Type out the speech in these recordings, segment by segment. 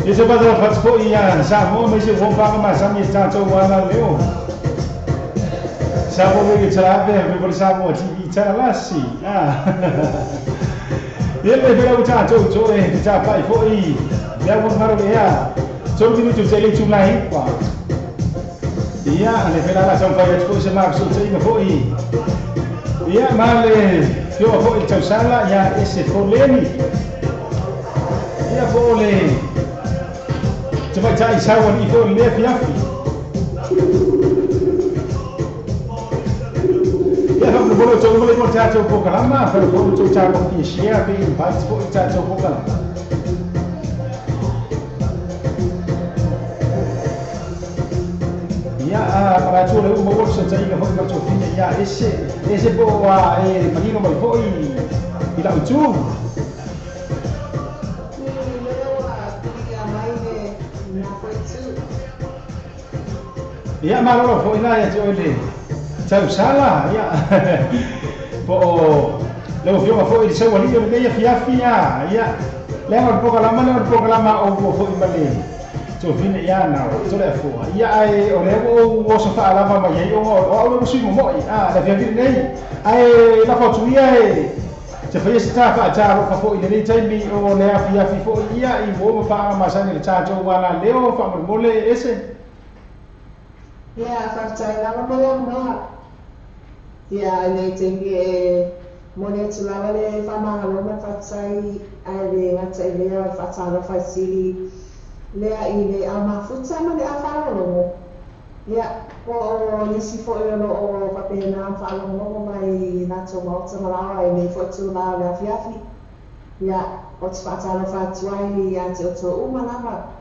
Ese padre fatfo ia sa mo me se wo pa ma sa mi ta to wa la leo. Sa mo me tra ve me por sa mo ti ta la si. Ah. Ye me ve la ta to to e ta pa fo i. Ya mo maro ya. So ti tu se le tu la hi pa. Ia le ve la sa pa fo se ma so te me fo i. Ia ma le fio fo i ta sala ia ese foleni. Ia fo le te vai tai sa wan i fo le fiafi. Ia fa bolo to mo le ta to po kalama fa bolo to ta mo fi share be invite fo ta to po kalama. Ia a para to le mo wo se ta i fo ka to fi ia ese ese po a e manino mai fo i la utu. Ia malolo fo ina ia te oile tausala ia po le fio fo i se wali le ia fiafi ia ia le ma po kalama le po kalama o fo i male to fine ia na to le fo ia ai o le o o so fa ala ma ia o o o si mo i a le fiafi nei ai la fo tu ia e te fa sta fa ta ro fa fo i le taimi o le fiafi fo ia i mo fa ma sa ni ta to wala leo fa mo le ese. Ia, whakatau lava mai au noa. Ia, nei te e mone atu lava le whamangalo ma whakatau ai le ngata i lea o whatalo whaisili lea i le au mafuta ma le au whalolongo. Ia, o o nisi fo i ono o whapena whalolongo mai nato maota malawa i nei fotu la le afiafi. Ia, o te whatalo whatuai ia te oto uma lava.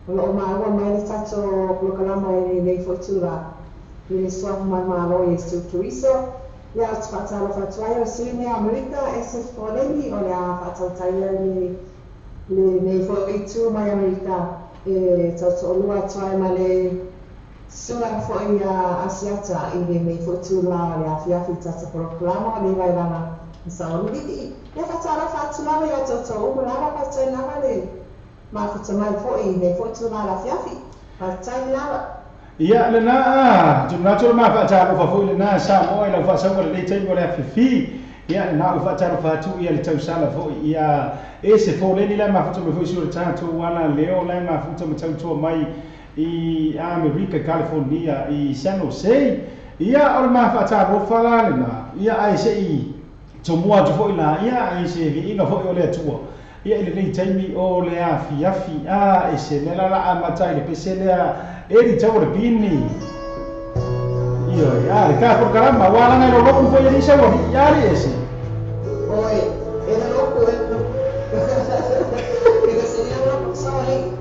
O lo maua mai le tato polokalama i nei fotura i le suafa mai malo i Yesu Keriso. Ia o te whatalo whatuai o sui mea Amerika SF Poleni o le a whatautaia le nei foitu mai Amerika e tautoolua atu ai ma le sua foi a Asiata i le nei fotura o le afiafi tata polokalama o le vailala sa olulii. Ia whatalo whatulava ia tautou uma lava whatai lava le mafuta mai foi nei fotu la la fiafi whatai lava. Ia le na tu ma fa ta fa foi le na sa mo i la fa sa le te mo le fifi. Ia na fa ta fa tu ia le tausala foi ia ese fo le ni la mafuta mo foi sur ta tu wala leo la mafuta mo tau mai i Amerika California i San Jose. Ia o ma fa ta ro fa la le na ia ai se i to mo tu foi la ia ai se vi ina foi o le tua. Ia ile nei taimi o le afiafi a ese le la la amata ile pese le e di tau le pini. Ia ia le ka por caramba wala ngai lo loku foi ni sa wo ia le ese. Oi, era loco e que seria loco só aí.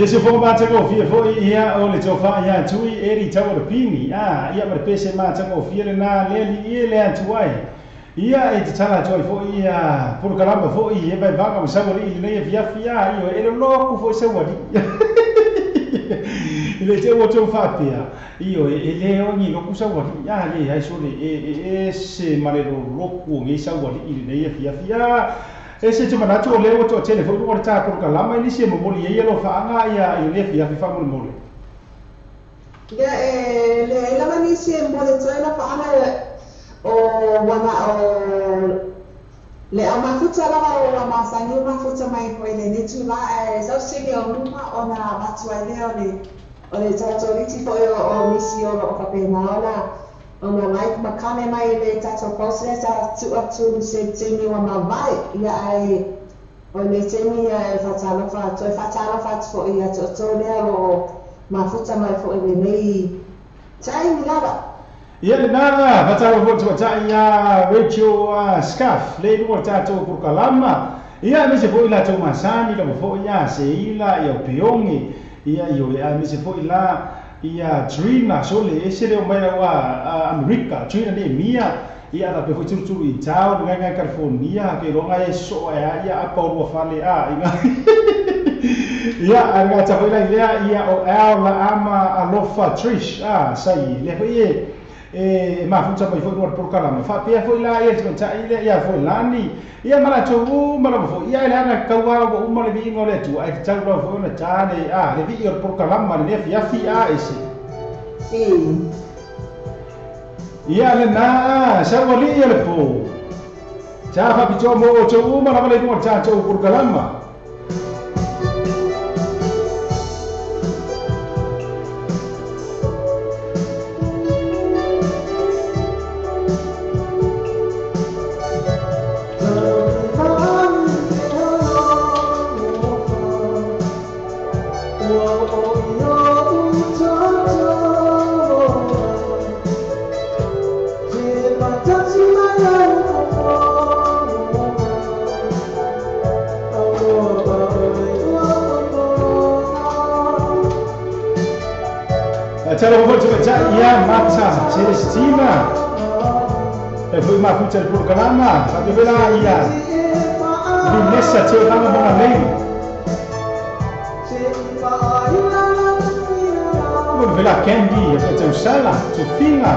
Se fo ma te ko fia foi ia o le tofa ia tui e ri tau le pini a ia ma le pese ma te ko fia le na le li e le atu ai ia e te tala atu ai foi ia polokalama foi e vai vanga ma sa i le fia fia io e le loku foi sa wali le te o te faapea io e le o ni loku sa wali ia le ai so le e se ma le loku ngi sa wali i le fia fia e se te manatu o leo to tele foi o ta polokalama i se mo moli ia lo faanga ia i le fia fia mo moli ia e le la mani se mo le tele faanga o wana o le amafuta lava o la masani mafuta mai foi le netu la e sa se o numa ona atu ai le o le tato liti foi o misi o o kapena ona ona like makane mai le tato pose ta tu atu se tini wa mavai ia ai o le tini ia e fatalo fa to fatalo fa fo ia to to le o mafuta mai foi le nei tai lava ia le nana fatalo fo to ta ia Rachel Scarf le no tato polokalama ia me se foi la to masani la fo ia se ila ia piongi ia io ia me se foi la ia Trina so le ese le mai wa Amerika Trina le mia ia la pe foi turu i tau ngai ngai California ke ronga e so ia ia apa o fale a inga ia anga ta foi la ia ia o la ama alofa Trish a sai le foi e mafuta mai foi no polokalama fa pia foi la ia te ta ile ia foi lani ia mala tu mala foi ia le ana kaua o uma le vingo le tu ai te tau foi na ta le a le vi o polokalama le fia fia ese si ia le na sa wali ia le po ta fa pito mo o tu mala le no ta tu polokalama. Ia Mata Celestina e foi mafuta le polokalama fa pe la ia Vanessa te vanga manga nei mo vela Candy e te usala te finga.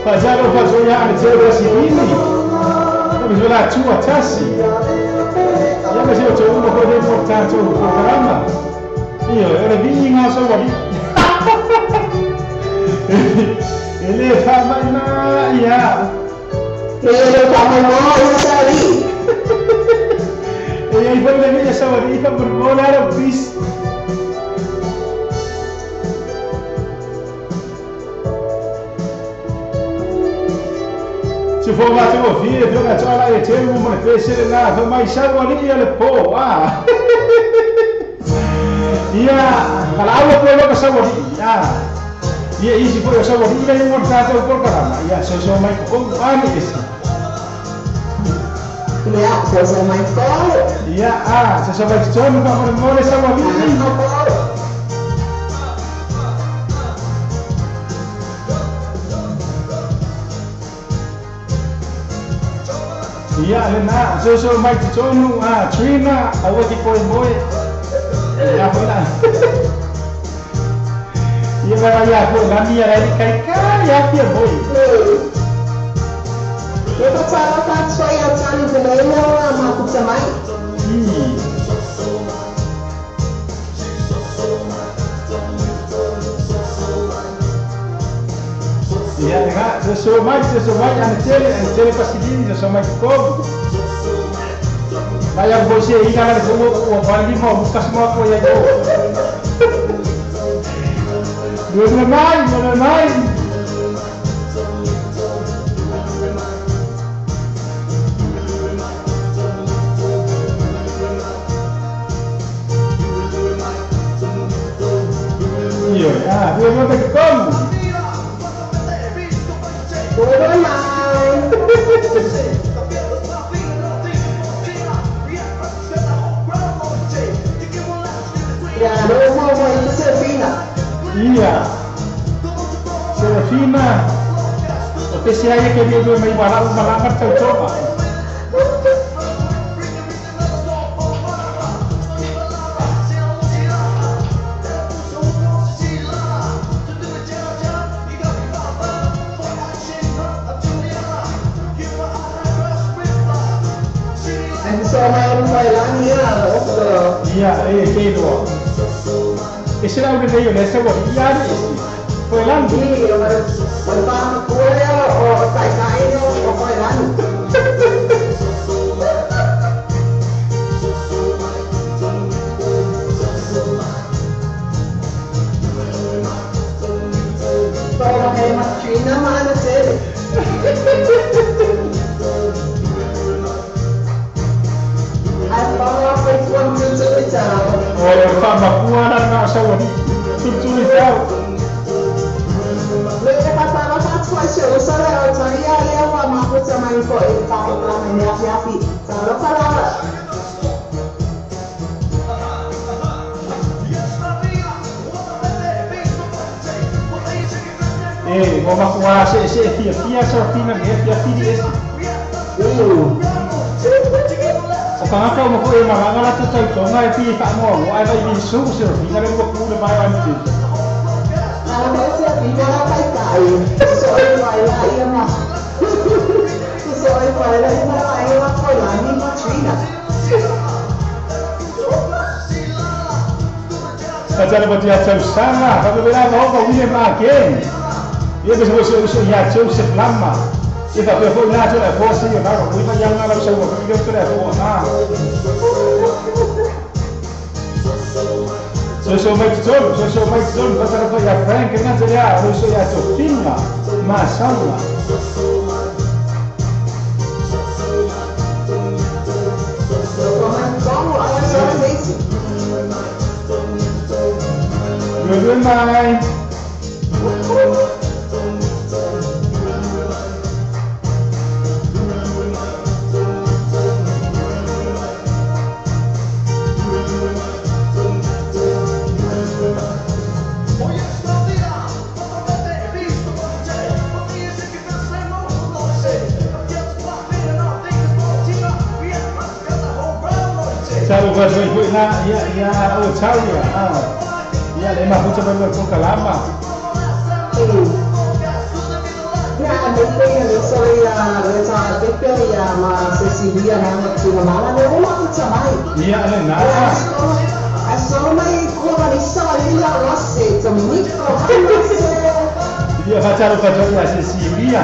Fazalo fazoia ane tele Brasilini. Mas lá tua tasi. Ia mas eu tô uma coisa importante o programa. Io, eu vi nga so wali. Ele fa mai ma ia. Ele fa mai ma ia sali. E aí foi le minha sawari fa por bola bis. Se for bater o filho, viu que lá e teve uma fez lá, foi mais sabe ali ele pô, ah. E a palavra foi logo sabe ah. E isso foi o sabe e ele morta o por caramba. E a só mais como ani esse. Ya, só mais como. Ya, ah, só mais só não vai morrer sabe. Ia lena, so mai tonu a Trina, awa ki poi moi. Ia foi lá. Ia vai ia foi lá minha era kai kai ia pia moi. Eu tô falando tá só ia tani beleza ma kutsa mai. Ia lena, so mai ane tele pasilini, so mai como. Vai a você aí, galera, o vale mal, busca uma coisa aí. Não é mais. E ah, eu vou ter que como? Ia, Serafina, o PCA ia querer ver meio barato, uma lá, mas tchau. Ia, que do. Esse era o que veio nessa bolinha, esse. Foi lá? Sim, eu para o tai o foi lá. Toma é uma Trina, mano, sério. Olha, fama pua na saúde. Tudo tau. Lele pasara fatwa se usara otaria le wa mafuta mai ko e pa pa me ya fi. Salo palava. Eh, vou mafuar se se fia fia só fina me fia fia esse. O kangaka o moko e maranga la tau tonga e pii whamoa, ai vai vi su se fina le moko le vai vai ti. Ala ko se fina la kai kai. So e vai la ia ma. So e vai la ia ma ai la ko la ni ma trina. Tajara botia tau sanga, ka vera ma o William again. Ia bes você o ia Joseph Lama. E fa pe foi lá toda força e vai o vai yang lá o seu toda força. So mai tol, so mai tol, pasar pa ya Frank na tele o so ya Sofina, ma sala. Good night. fa foi na ia ia o tau ia ia le mafuta mai mo kalama. Ia le le so ia le ta pepe ia ma Cecilia na ma tu mala le o mafuta mai. Ia le na. Aso mai ko ni sa ia la se to micro. Ia fa talo fa ia Cecilia.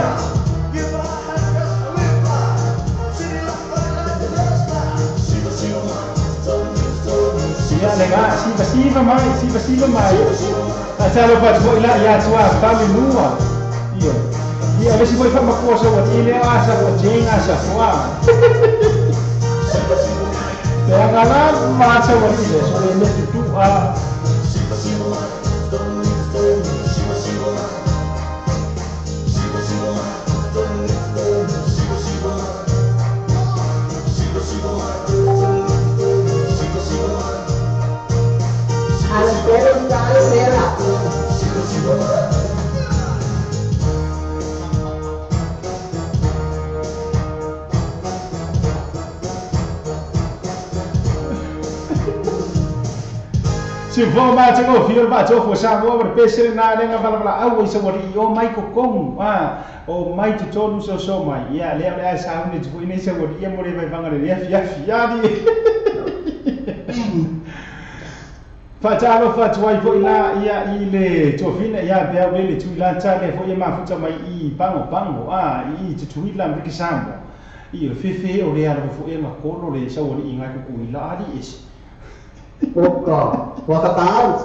Ia le ga siva siva mai siva siva mai. Talo fa tu ila ia tua familua. Ia. Ia le si foi fa makosa wa ile asa wa jenga sa fwa. Te ngala ma sa wa ile so le tu a. Si vo ma te go fio ma to fo sa mo pese na le nga bala bala au i sa wori o mai ko kong a o mai to tonu so so mai ia le le sa ni tu ni sa wori ia mo le vai vanga le fia fia di fa talo fa tuai fo ila ia i le tofina ia be au le tu ila ta le fo ia mafuta mai i pango pango a i te tu ila mriki sambo i o fefe o le ala fo ia ngakolo le sa wori i ngai ko ila ali esi. Oka, wakatau.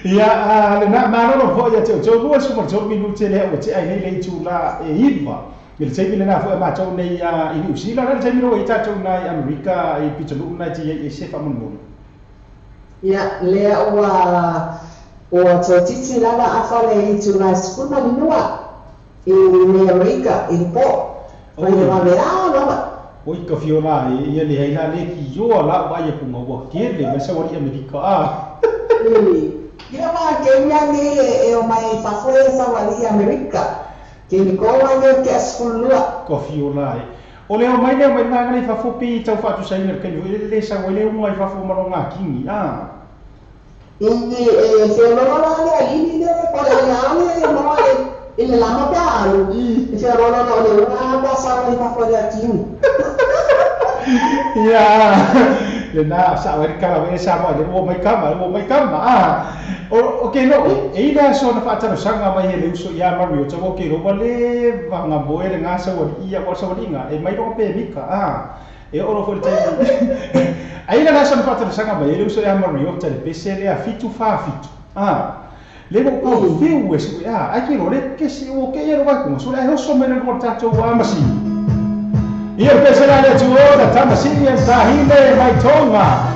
Ia le na mano fo ia te to lua su mo minute le o te ai nei le tu la e iva. Le te le na fo ma to nei a i New Zealand le te miro i ta to nei Amerika i pitolu nei ti e se fa mo. Ia le o o to titi lava a fa le tu la skuna nua i Amerika i po. O le va vera. Oi ka fiola ia le haila le ki yo la wa ia kunga wa kele ma sa wari Amerika a. Ia ma ke mea nei e o mai fafo e sa wari Amerika. Ke ni ko wa le ke skulua. Ka fiola e. O le o mai le mai na ngai fafo pi tau fatu sa ina ke le sa wele o mai fafo malonga kingi a. I e fiola la le ali le ko le ale mo e ile lama pe alu. E fiola no le wa pa sa wari fafo le kingi. Ia le na sa wari kala we sa mo le o mai kama o mai kama a o ke no e ila so na fa talo sanga mai hele uso ia Mario to ke ro le vanga boe le ngasa wari ia ko sa wari nga e mai ro pe mika a e oro fo te ai la so na fa talo sanga mai hele uso ia Mario te le pese le a fitu fa fitu a le mo ko fiu e su a ai ke ro le ke si o ke ia ro va ko so le ho so me le ko ta to wa masi. Ia pesera le tuo da tamasini and tahine mai tonga.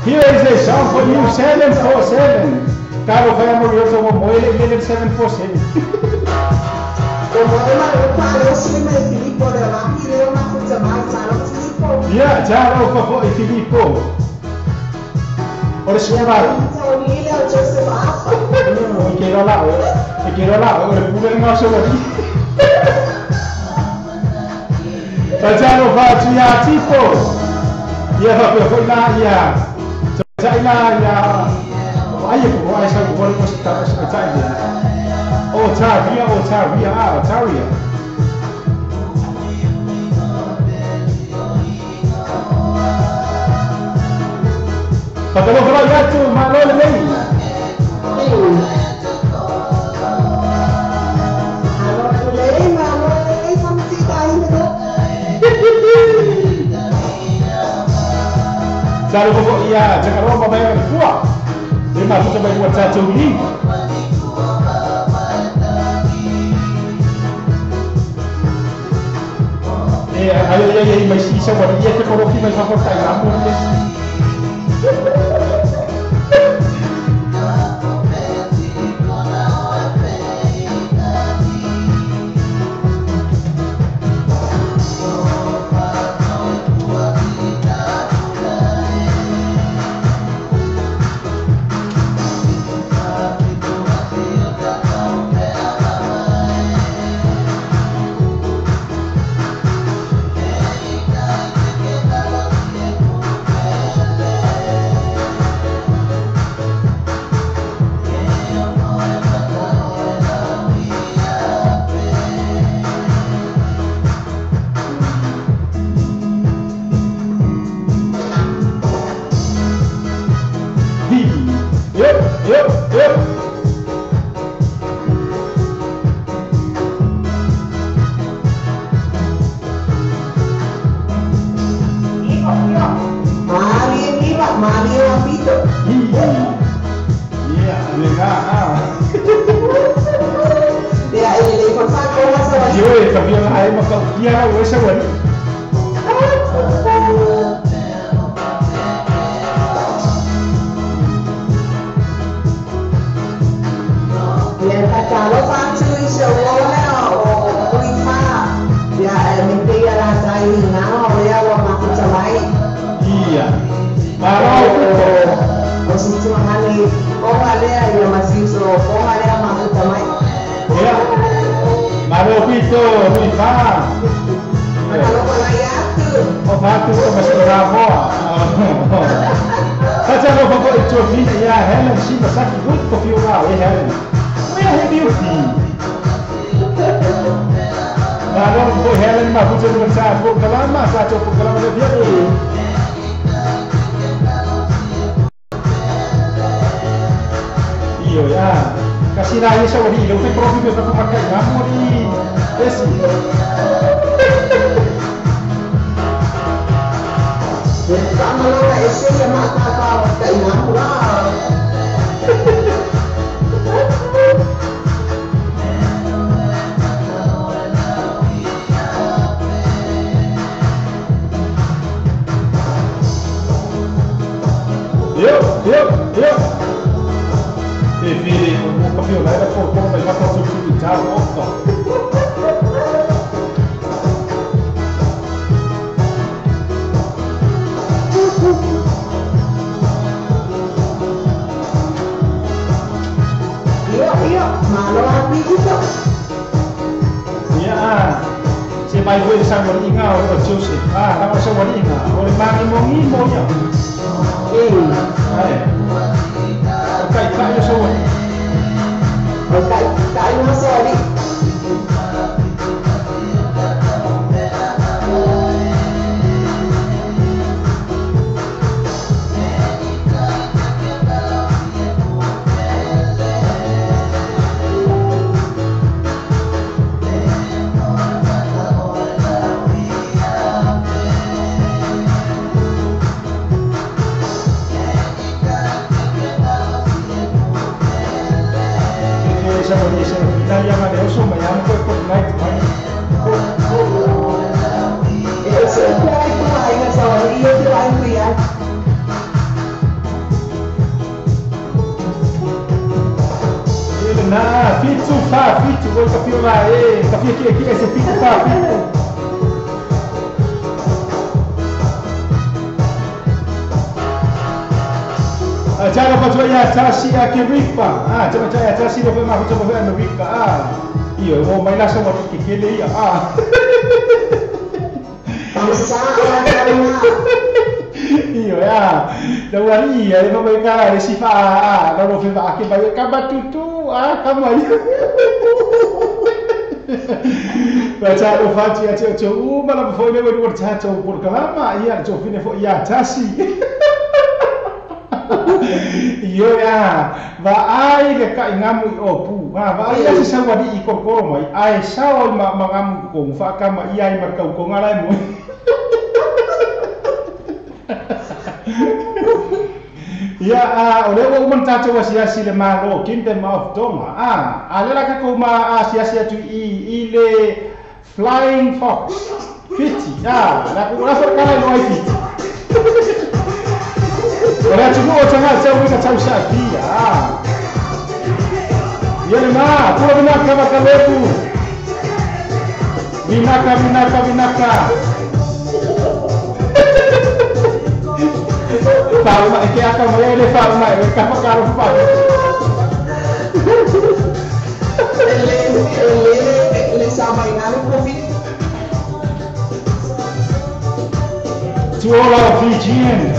Here is a song for you 747. Caro family also mo moele le 747. Ia ciao fa Filippo. Ora si va. E che la e che la ora pure non so di. Talo fa tia tipo. Ia fa pe na ia. Tai na ia. Ai ko ai sa ko ko sta sta ia. O ta via o ta via a ta via. Patalo fa ia tu ma lo le nei. Talo fo ia te karo ma mai fua. E ma futa mai ua tatou ni. E ai ai ai mai si sa wa ia te koro ki mai fa fa tai la mo le. Yo, yo. Mario Pito. Iya, lega. Ya, ele fa ko sa wali. Yo, e ka via ai ma ka kia o sa wali. Ya, ka talo fa tu so wala o o fa. Ya, me pega la tai na o ya wa ma ku mai. Iya. Maro o si tu mani o alea ya masiso o alea ma ku mai. Ya. Maro pito mi fa. Malo ko la ya tu. O fa tu ko mas bravo. Kacha no fa ko to fi ya Helen si masaki good ko fi ora e Helen. O ya he beauty. Maro ko Helen ma ku te mo sa ko kalama sa to ko kalama le fia. Iyo ya. Kasi na isa wali lo fi profi be fa makai ngamori. Esi. Tama lang ese ya mata ka kai ngamura. Yo, yo, yo. E fi o café lá era por como já passou tudo já opa. Yo, yo, malo apito. Ya. Se mai foi sa moringa o Joseph. Ah, la sa moringa. O le mangi mongi mo ya. Eh. Ai. Kai kai sa wali. Kai kai mo sa wali. Na, fitu fa, fitu, voi capire là, capire chi è se fitu fa, fitu. Ciao faccio ya tasi a che ripa. Ah, ciao ciao tasi lo ma faccio per ripa. Ah, io ho mai lasciato ma che che lei ah. Io ya, da wali ya, le ma ka si fa ah, la lo fa che ba ka ba tutu ah, kama io. Baca lo fa ci ci ci u ma la fo le wo cha cho por kalama ia cho fine fo ya tasi. Io ya va ai le ka ngamu o pu va va ai se sa wadi i kokoro mai ai sa o ma ngamu ko fa ka ma ia i ma ka ko ngala mo. Ya a o le o mon tato wa sia si le malo Kingdom of Tonga ah a le la ka ko ma a sia sia tu i le Flying Fox 50 ah la ko la fa ka le no 50. Ora tu o tanga sa o ka tau sa pia ah. Ia ma pula vinaka makalepu. Vinaka vinaka vinaka. Palma ke aka mai le palma e ka fa ka fa. Le le sa mai na le profit. To all our Fijian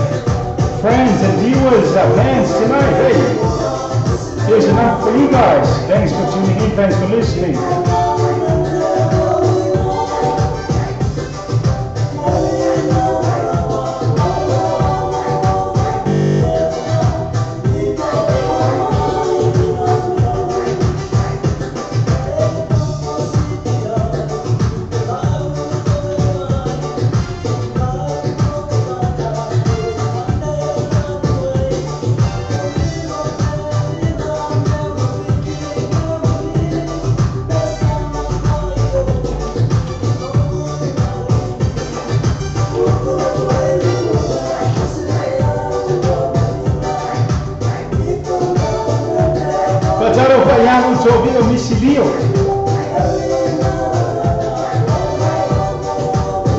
friends and viewers, fans tonight, hey, here's enough for you guys. Thanks for tuning in, thanks for listening. tovi o misilio.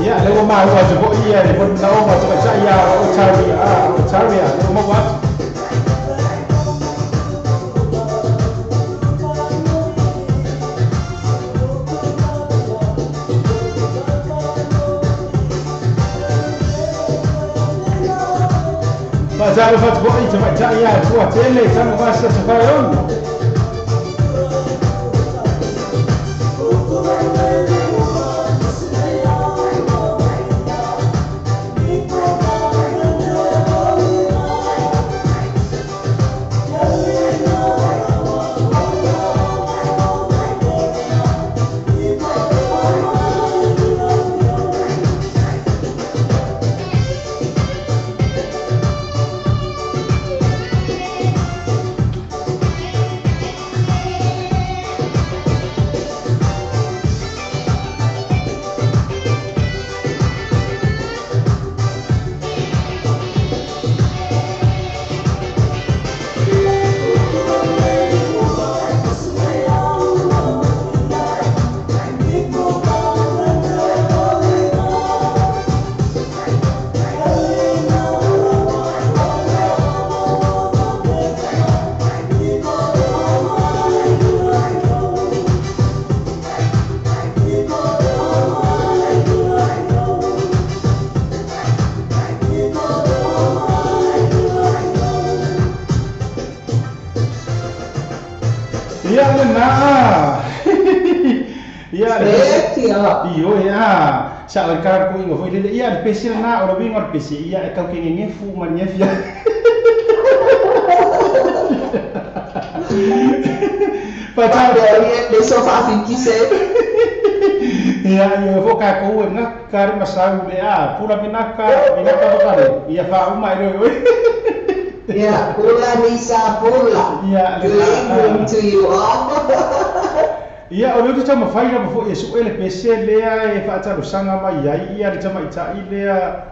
Ia le ua maua atu foʻi ia le manaoga tamaitaʻi ia o taria o taria le ua maua atu. Faatalo fatu foʻi tamaitaʻi ia tuatele tanu vasa tafaeono. Ia lena. Ia le io ia sa o kara ku ingo foi le ia le pesi na o le wingo le pesi ia e kau ke nge fu ma nge fia. Pa le sofa fikise. Ia ia fo ka ku na kare masau le a pula vinaka vinaka bakare ia fa uma ile oi. Yeah, pula nisa pula. Yeah, good evening to you all. Ia o le tau mawhai rapa fo e su ele pese lea e whaatalo mai ai ia le tamaitaʻi lea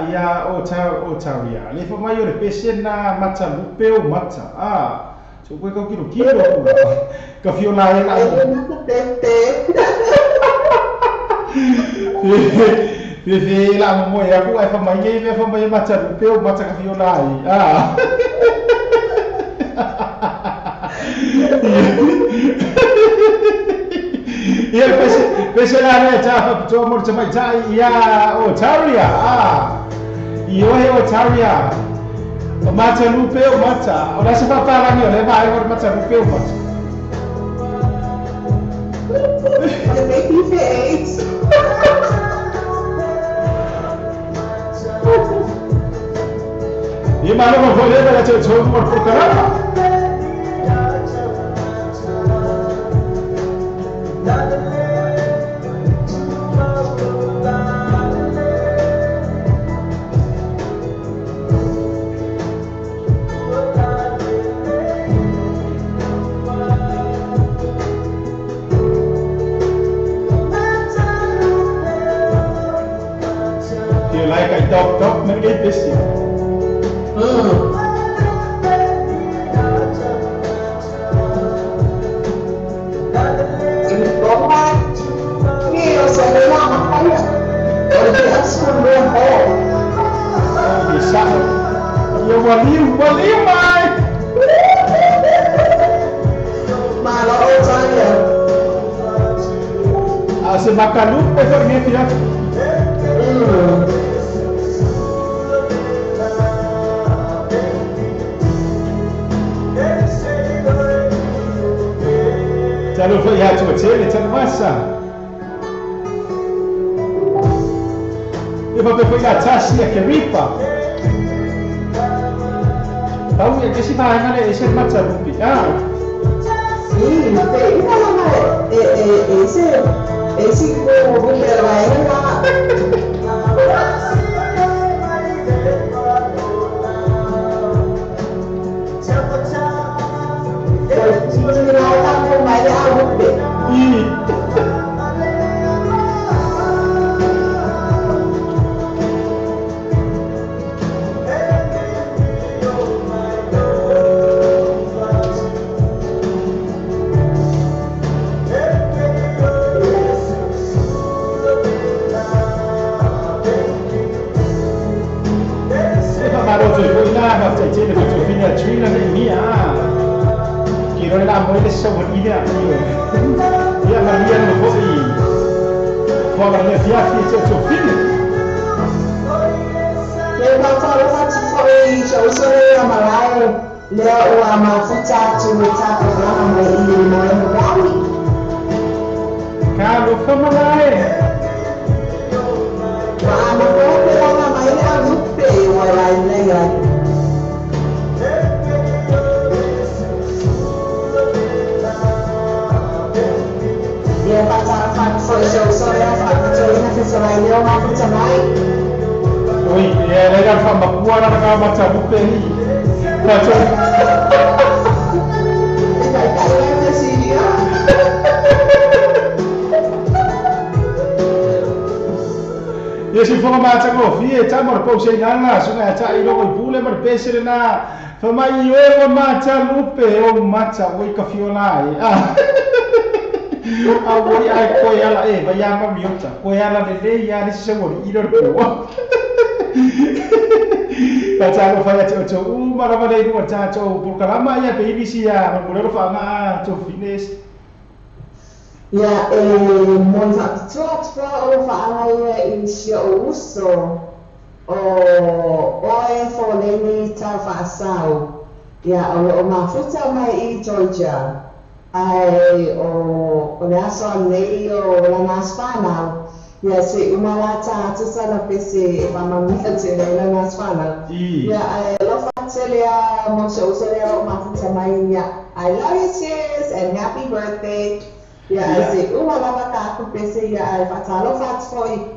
ia o tau o tauria. Le fa mai o le pese na mata lupe o mata. So koe kau kilo kilo pula. Ka fio la e la. Fe la mo e aku ai fa mai ngai fe fa mai mata lupe o mata ka fio la ai. Ia pese la le ta fa to mo te mai tai ia o taria. Io he o taria. O mata lupe o mata. O la se fa para ni o le vai o mata lupe o mata. Ia malo mo foi le la te to mo por caramba. Top top men get busy. Se makalupe foi minha filha. Talo ia tu tele talo masa. E va pe ia tasi a keripa. Tau ia que se va a le ese matalupi. Sì, ma per ese esse como fa tele fa tofine a Trina le mia ke ro la mo le sa mo ile ia Maria no foi fo le fia fi te tofine le ma fa lo fa foi so so le malae le o a mafuta tu ta programa mai i mo le Ka lo fa malae wa ma fo pe la mai le lupe wa la le ia fa foi so so ya fa to ina fe so mai le ma futa mai oi ia le ga fa makua na ka mata lupe ni fa to Ia si fonga mata ko fie ta mo po se nana sunga ta i logo i pule mo pese na fa mai o mata lupe o mata o ka fiola e a a oi ai ko ala e vai ama miota ko ala le le ia le se mo i lo po ta ta lo fa ya te o mara va le ko ta to por kalama ia pe ibisi ia mo le fa nga to fines ia e mo fa to o fa ala ia i si o uso o o e fo le ni ta fa sau ia o mafuta mai i Georgia ai o o le aso nei o la nasfana ia se umalata tu sana pese e fa mamia te la nasfana ia ai lo fa tele a mo se uso le o mafuta mai ia I love you sis and happy birthday ia ai se umalata ka ku pese ia ai fa ta lo fa foi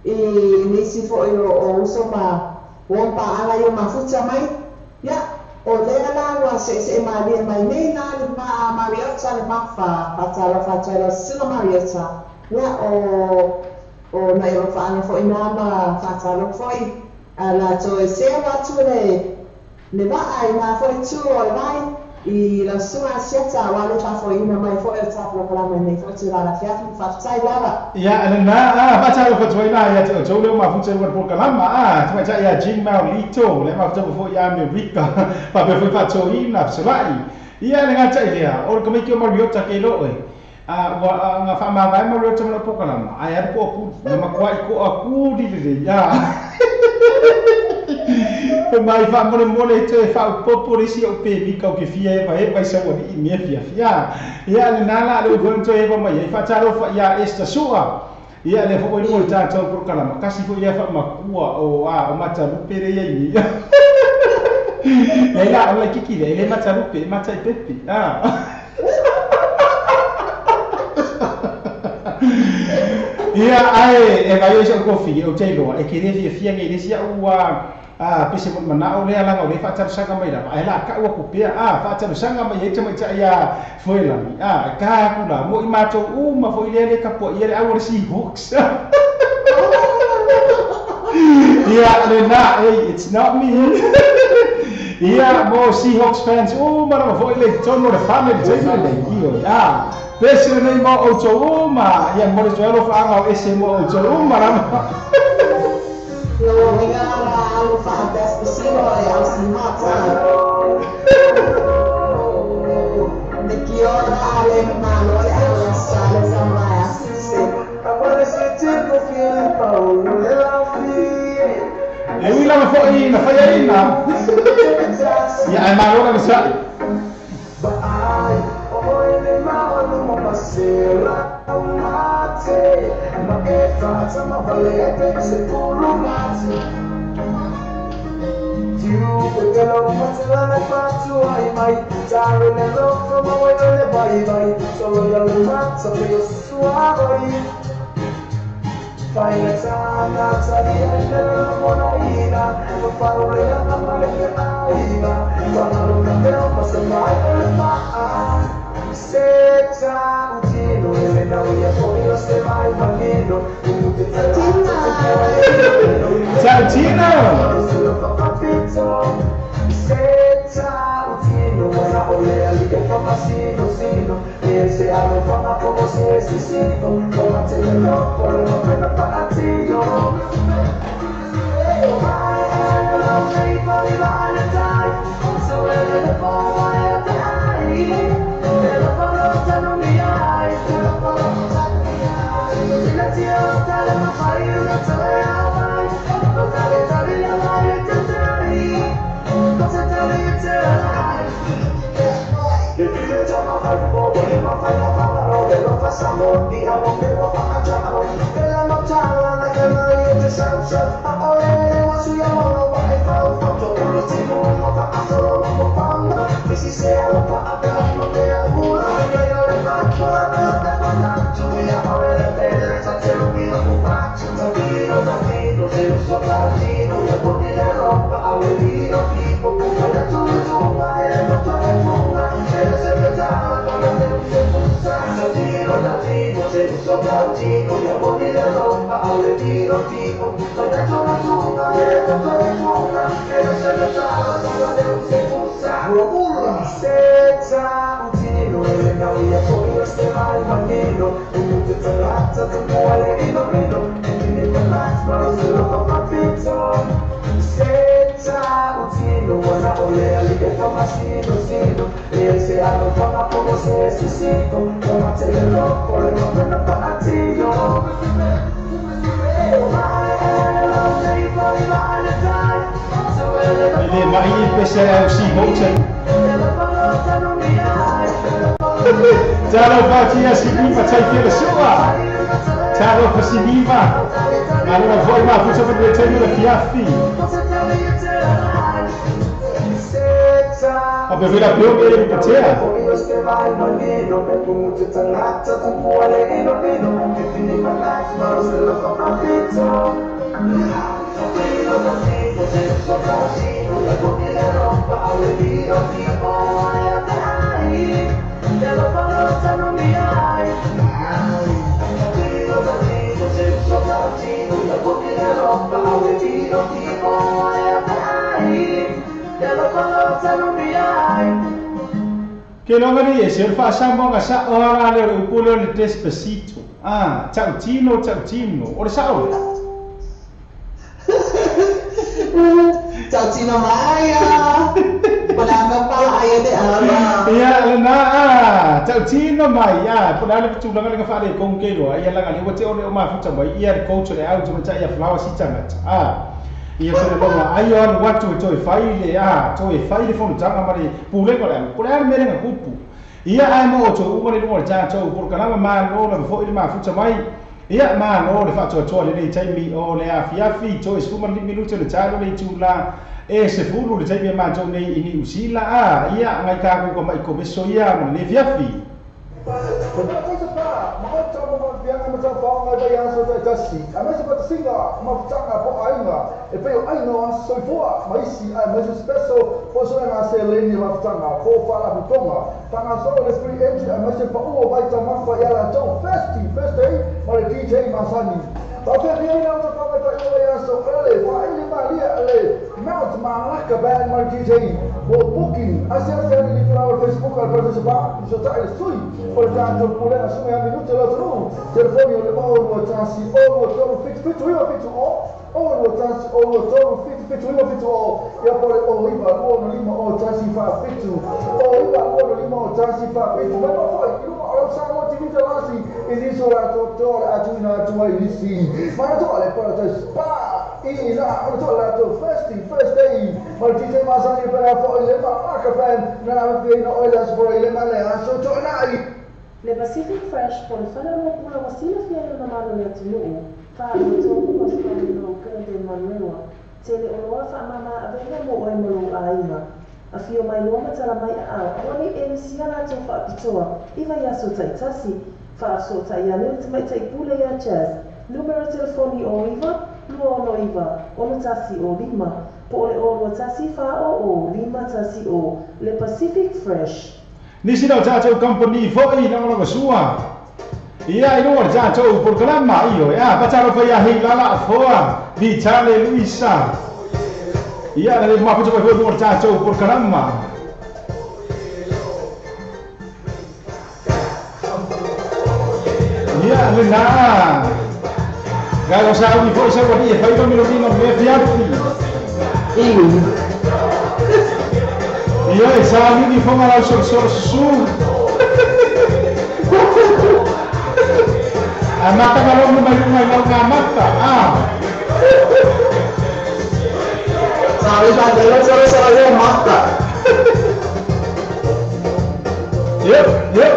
e nisi foi o uso ma o pa ala ia mafuta mai ia o le ala wa se se maria mai nei na le ma Mariota le ma fa fa la fa la sino Mariota ia o na i fa ana foi na ma fa ta lo foi ala to se wa tu le le va ai na foi tu o vai i la sua sieta wa le fa foi na mai foi ta pro la mai nei foi tu la fia fa tai lava ia na a fa ta lo fa toi na ia te o le ma fu te wo kalama a tu ta ia jing ma lito le ma fu fo ia Amerika fa pe foi fa to ina solai ia le ngata ia o ko me ki o Mariota ke lo e a wa nga fa ma vai Mariota mo po kalama ai a ko ku na ma kwa ko a ku di di ia mai fa mo mo le te fa po por isi o pe mi ka ke fia e vai vai sa o i me fia fia ia le nala le go to e mai fa ta lo fa ia esta sua ia le fo o ta to por kalama kasi fo ia fa makua o a o mata lupe le ia ia le la o la kiki le le mata lupe mata pepe a ia ai e vai o ko fi o te lo e ke le fia fia nge le sia ua a pese mo mana o le ala o le fa ta sanga mai la ai la ka ua kupea a fa ta sanga mai e te mai ta ia foi la mi a ka ku la mo i mato u ma foi le le ka po ia le au si hooks ia le na hey it's not me ia mo Seahawks fans u ma no foi le tono le family te le io a pese le mo o to u ma ia mo le lo fa nga o ese mo o to u ma la Lo venga la fa despacito e au si mata de ki ora le mano le ala sale sa mai asise e ui la fo i na fa ia ina ia ai ma ora sa Ciao Gino! Ke longa ni e se fa sa ora le upulo le Despacito. Ah, tino tino. Ora sa ora. Tino maya. Palanga pala ay de ama. Ya na tino maya. Pula le tula le fa le kongke lo. Ya la le wote o ma futa mai ia coach le au tuma ya flower sitanga. Ah. Ia se longa ai on watu toi fai le a toi fai le fonu tanga mari pule ko le pule a mere nga kupu ia ai mo to u mari lo ta to por kana ma lo le fo ile ma futa mai ia ma lo le fa to to le nei taimi o le a fiafi to is fuma minuto le ta le tula e se fulu le taimi ma to nei ini usila a ia ngai ka ko mai ko beso ia mo le fiafi. Le Pacific Fresh por fana mo pula wasila fia na malo le tunu fa to ko no ke de manuela tele oloa fa mama avena mo oi mo aiga a fio mai lo matala mai a o ni MC ala to fa pitoa iva ya so tai tasi fa so tai ya le mai tai pula ya jazz numero telefoni o iva lo no iva o tasi o lima po le o tasi fa o lima tasi o le Pacific Fresh. Nisi lau tātou company foi na ngona sua. Ia i no tātou programa io ia patalo foi a hilala foa Vitale Luisa. Ia le ma puto foi no tātou programa. Ia le na. Gago sa ui foi sa wani e fai no mino me fiafi. Ia e sa ni fonga lau solo susu. Amata malo mai mai lau ngamata. Ah. Sabi pa delo solo solo mata. Yep, yep.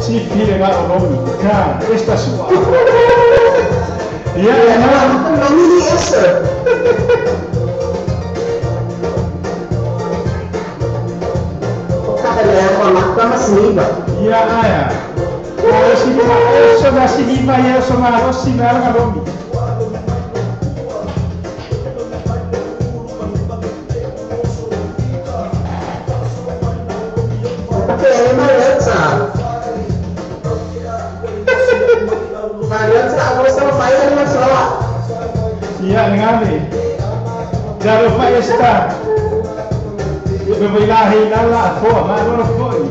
Si file ga o nomi ka esta sua. Ya nomi ni essa. O cabelo com a cama siniba. Ya aya. O siniba o da siniba ya so ma o siniba ga nomi. Ya ngame. Jalo fa esta. Yo me la hila la fo, ma no foi.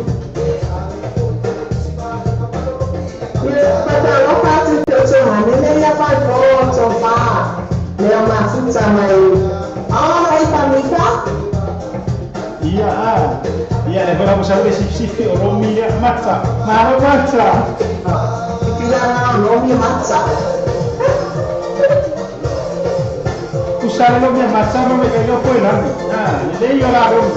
Yo pa lo pa ti to ma ne ya pa fo to fa. Le ma futa mai. Ah, ai pa mika. Ya. Ya le vamos a ver si si o romi matza. Ma no matza. Ya romi matza. Usare lo mia mazza no me cayó fuera. Ah, le io la romi.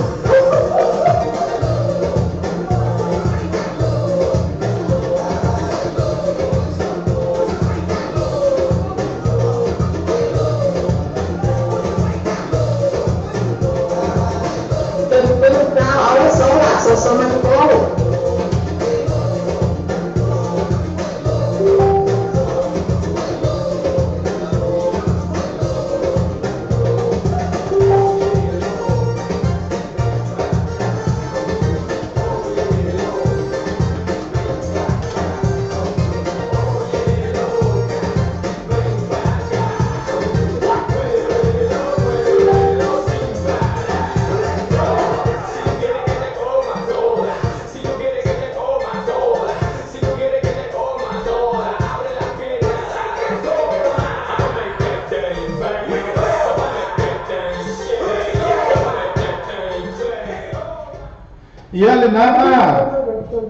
Ia le na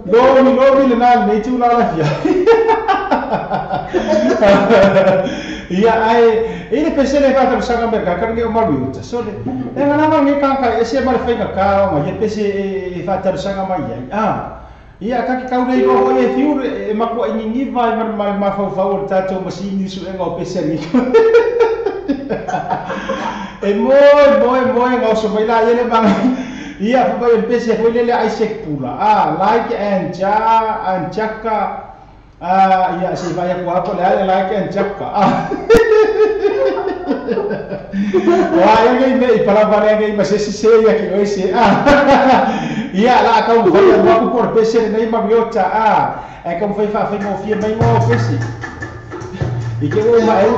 lomi lomi le na nei tu la la fia. Ia ai ele pese le fa ta sanga merka ka nge o malu ta so le e ngana ma nge ka ka ese ma le fai ka ka ma ye pese e fa ta sanga mai ai. Ah ia ka ki kau nei o e fiu e makua i ni vai ma ma fa fa o ta to masini su e ngo pese ni. E moi moi moi ngo so mai la ye le ma ia fa bai pese foi le Isaac Pula. Ah, like and ja and chaka. Ah, ia si vai ku apa le like and chaka. Ah. Wah, yang ini ipala bare ngai mas ese se ia ki ose. Ah. Ia la ka u vai ku por pese nei ma biota. Ah, é como foi fa foi mo fia mai mo pese. E que o ma eu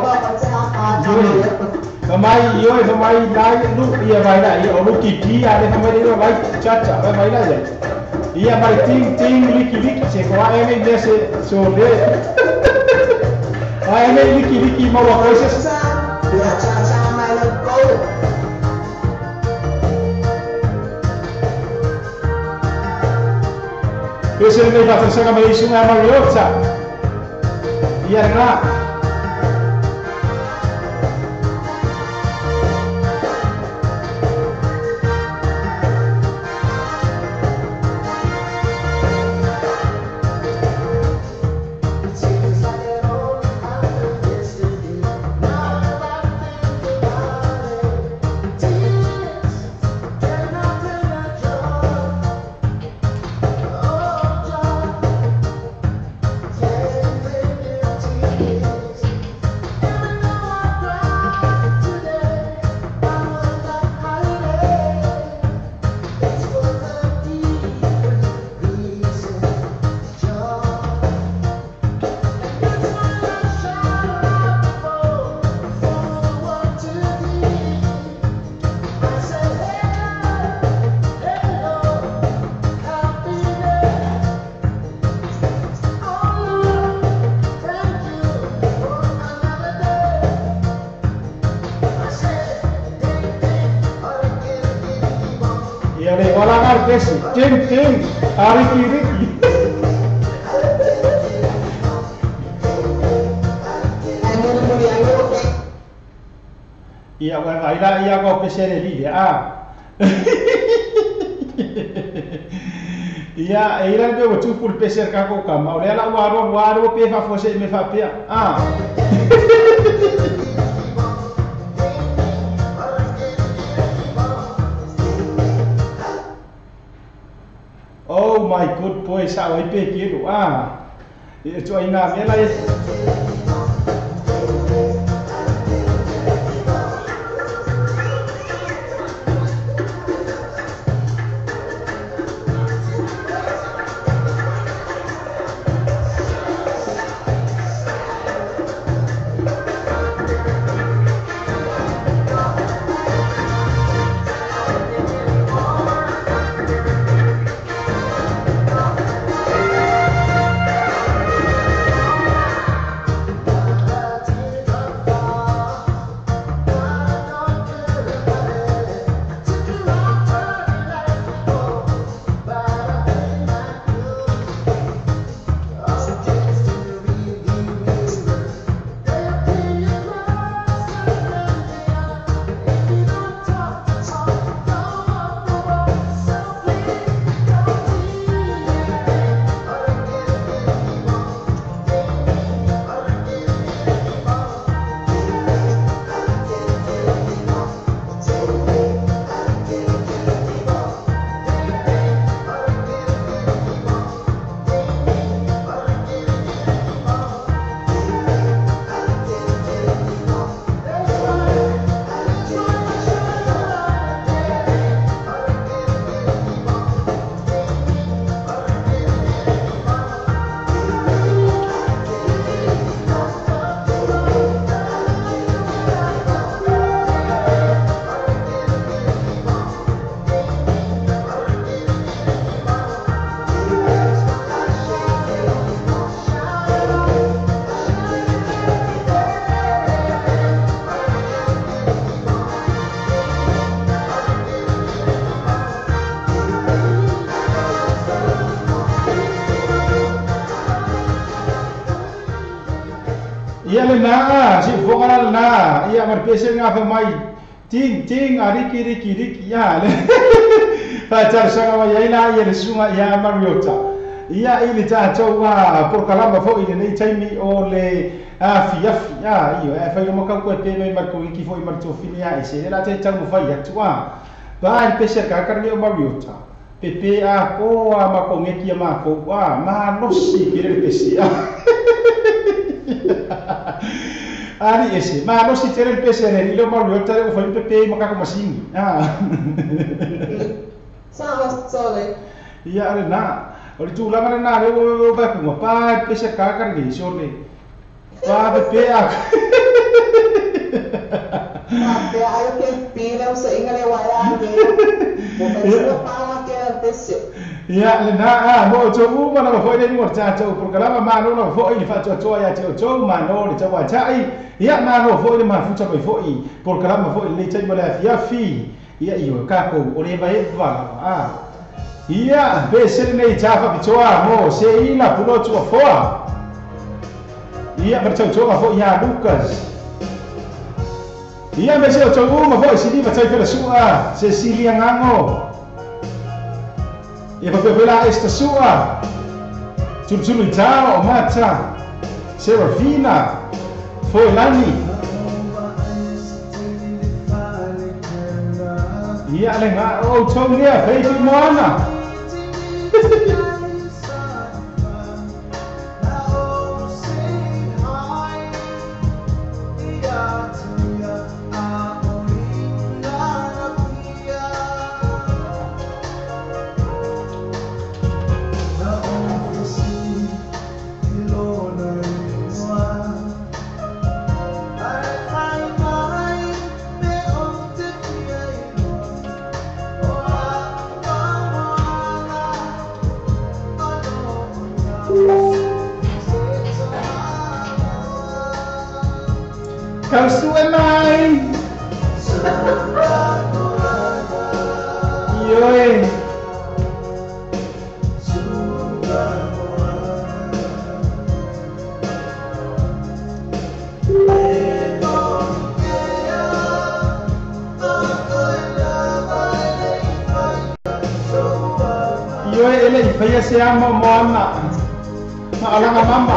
Mai yo mai lai lu ia mai la ia o lu ki ki a le mai le mai cha cha mai la ia. Ia mai ting ting liki liki se ko ai me se so le. Ai me liki liki ma wa coisa. Ya cha cha mai le go. Ese me va a hacer mai isu na mai yotsa. Ia na. Yeah. Ia le wala ngal pesi ting ting ariki riki. Ia wa vai la ia ko pesi le li a. Ia e ira be o tu pul pesi ka ko ka ma o le la wa ro wa ro pe fa fo se me fa pia a. Oh my good boy, sa oi pe ki ro a. E tu ai na me la Ia le na, si fokala na, ia mar pese nga fa mai ting ting ariki riki riki ia le. Fa tar sanga mai ia ia le sunga ia Mariota. Ia i le tatou a porokalama foʻi lenei taimi o le afiafi a io e fai mo kau koe pe mai marko iki foʻi ma le tofini a ese le la te taumafai atu a pa le pese kakar le o Mariota. Pepe a ko a makongeki a makou a malosi ke le pese a. Ari ese, malosi tele le pese le le Mariota o fai pepe makako masini. Ah. Sa sole. Ia le na. O le tulaga lena le o ba ku pa pese kakar le sole. Pa pepe a. Pa pe ayo ke pila o se inga le waya ke. Mo pe pa ke pese. Ia le na a mo to u ma na foi le ni ta to programa ma no na foi le fa to to ia te to ma no le ta wa tai ia ma no foi le ma futa mai foi programa foi le tai mo le afia fi ia io ka ko o le vai va a ia be se nei ta fa pitoa mo se ila pulo to foa ia ma to to foi ia Lucas ia me se to u ma foi se ni ma tai pela sua Cecilia Ngango ia fa esta sua tulutulu itao o mata Serafina Foilani ia le nga o tonia baby moana Kau sue mai. Ioe. Ioe ele i whaia se ama moana. Ma alanga mama.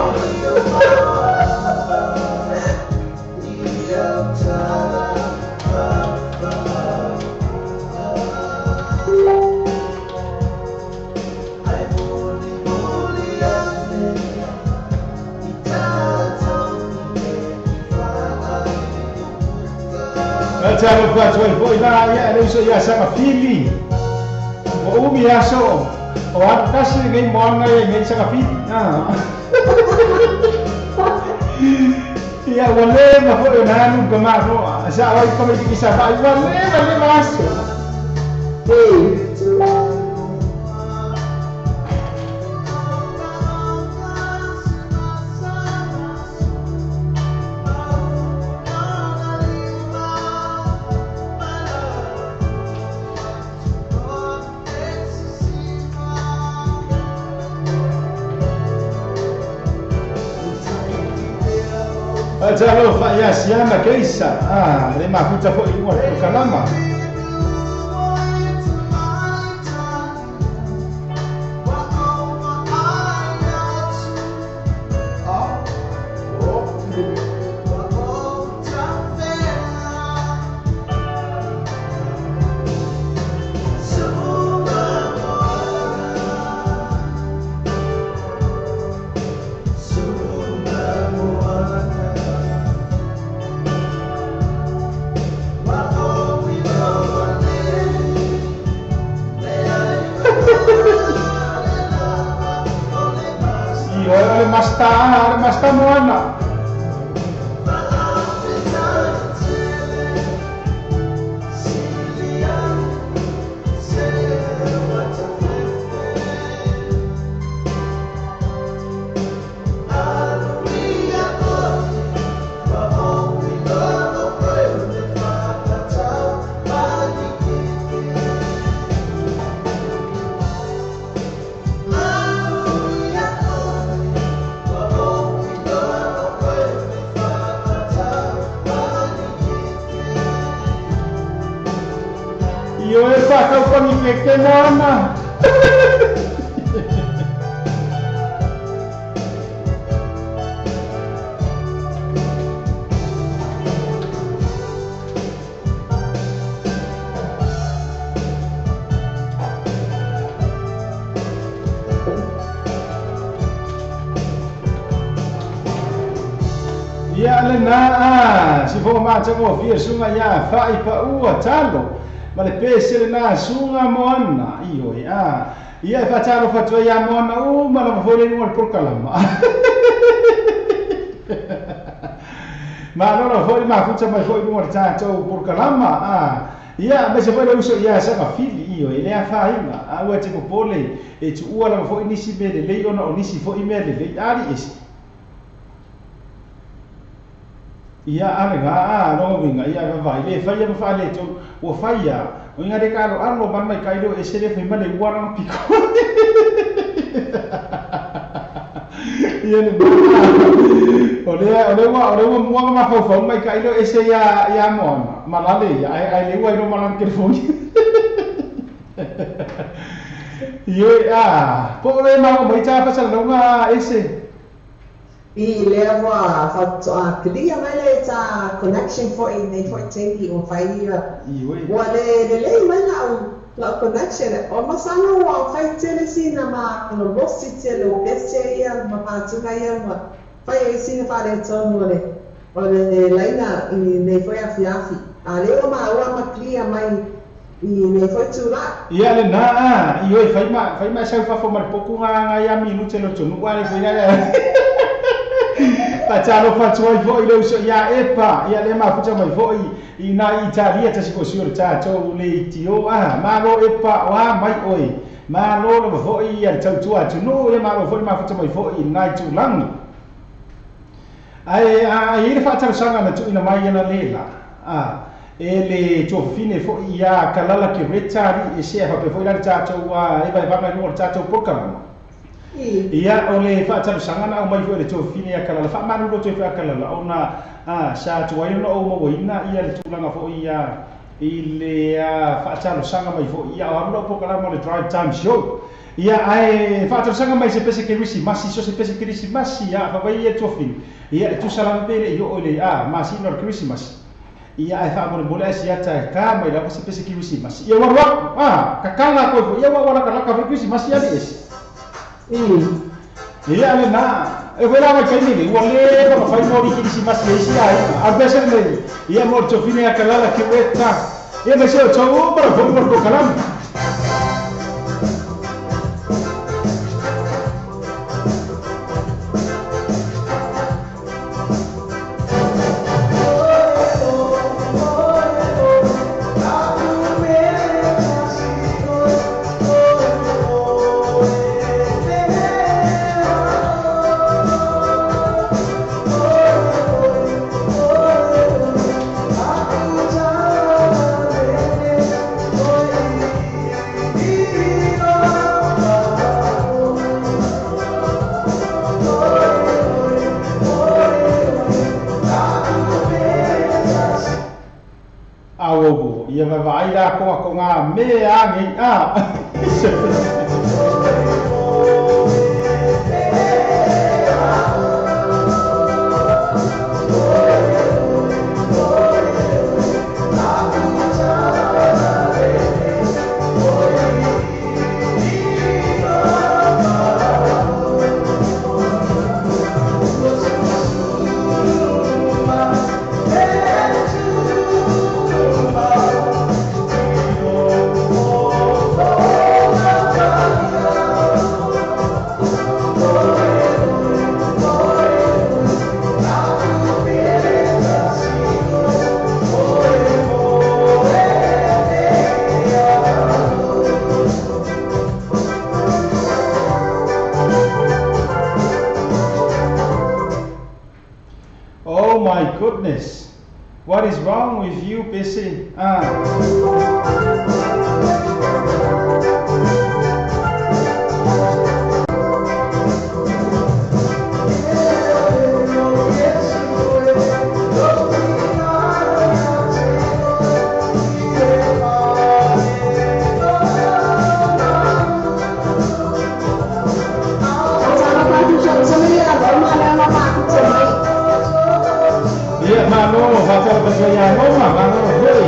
Talo fatu ai foi la ia le uso ia sa fili. O umi aso. O a kasi ngai moana ia ngai sa fili. Ah. Ia wale ma foi na nu kama no. Sa ai kama ki sa ba wale wale maso. Hey. Talo fa ia siama keisa. Ah, le mafuta foi ua kalama. Masta moana. Que moana. Ia le na si fo ma tamo fia sunga ia fa i pa ua talo. Ma le pese le na sunga moana io ia ia fa talo fa tua ia moana u ma la fo le no por kalama. Ma no la fo ma futa mai fo no ta to por kalama a ia ma se fo le uso ia sa ka fili io ele a fa inga a ua te popole e tu ua la fo nisi me le lei ona o nisi fo i me le lei ari esi. Ia ale ga a no winga ia va vai le fai ma fa le to o fai ia o inga de kalo alo man mai kai do e se le fai ma le ua piko. Ia le o le ua mua ma fau fau mai kai do e se ia ia mo ma la le ia ai le ua no ma la telefoni. Ia a po le ma mo mai ta fa sa longa ese. I lea ua faatoa kilia mai le ta connection foi nei foi taimi o fai ia. Ua le lelei mai lau connection o masalo ua fai tele sina ma losi tele o pese ia ma patuna ia ma fai ai sina faaletonu o le laina i nei foi afiafi. A lea ua maua ma clear mai i nei foi tulaga. Ia le na a ioe fai ma sau fafo ma le poku nga ia minute lo tonu ua le foi le. Patalo fatu ai foi le uso ia epa ia le mafuta mai foi i na Italia ta siko sio ta to le tio a malo epa wa mai oi malo lo foi ia tau tua tu no ia malo foi mafuta mai foi na tulang ai ai le fata sanga na tu ina mai na lela a E le tuafafine fo'i ia Kalala Kereta ali'i e sea faapea fo'i la le tatou e vaevaga i luga o le tatou polokalama. Ia o le fa'atalosaga na aumai fo'i le tuafafine ia Kalala fa'amalulu atu ai fo'i a Kalala ona sa tuai ona ou mauaina ia le tulaga fo'i ia i le fa'atalosaga mai fo'i ia o alu la'u polokalama o le drive time show. Ia ae fa'atalosaga mai se pese kerisimasi so se pese kerisimasi ia fa'avai ia tuafafine ia e tusa lava pe le'i o'o i le masina o le kerisimasi. Ia ae fa'amolemole ae siata e ka mai lava se pese kerisimasi ia ua alu kakala koe fo'i ia ua ua lakalaka fo'i kerisimasi ali'i ese. Ia lena e foi la mai kaimi le ua lē ona fai mo kerisimasi e isi aiga a pese lenei ia mo le tuafafine ia Kalala Kereta ia ma se o tou uma lava foi mo le polokalama. Auau ia vavaai la ko ngā me a ngei a. Oh my goodness. What is wrong with you, Pese? Ia, malo, fa'atala ia Roma, malo foi.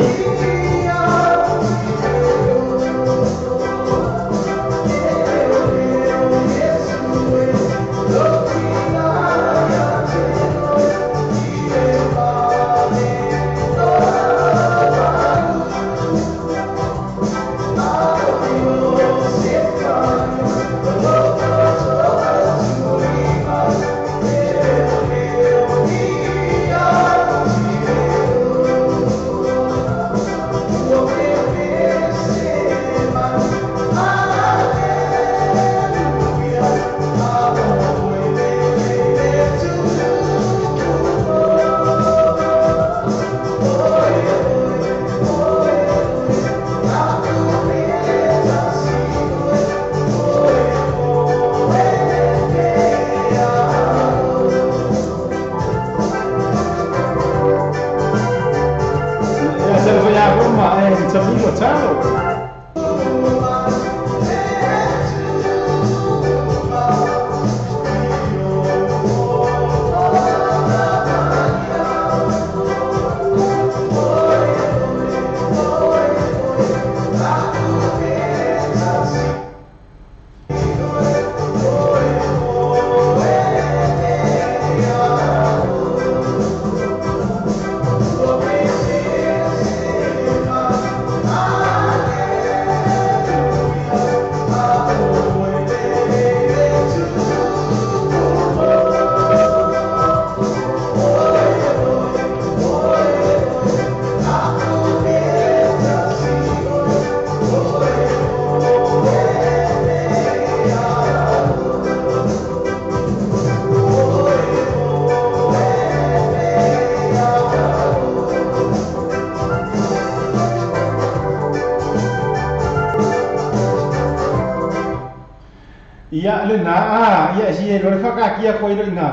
Ia le na a ia si e lo le whakakia koe ro inga.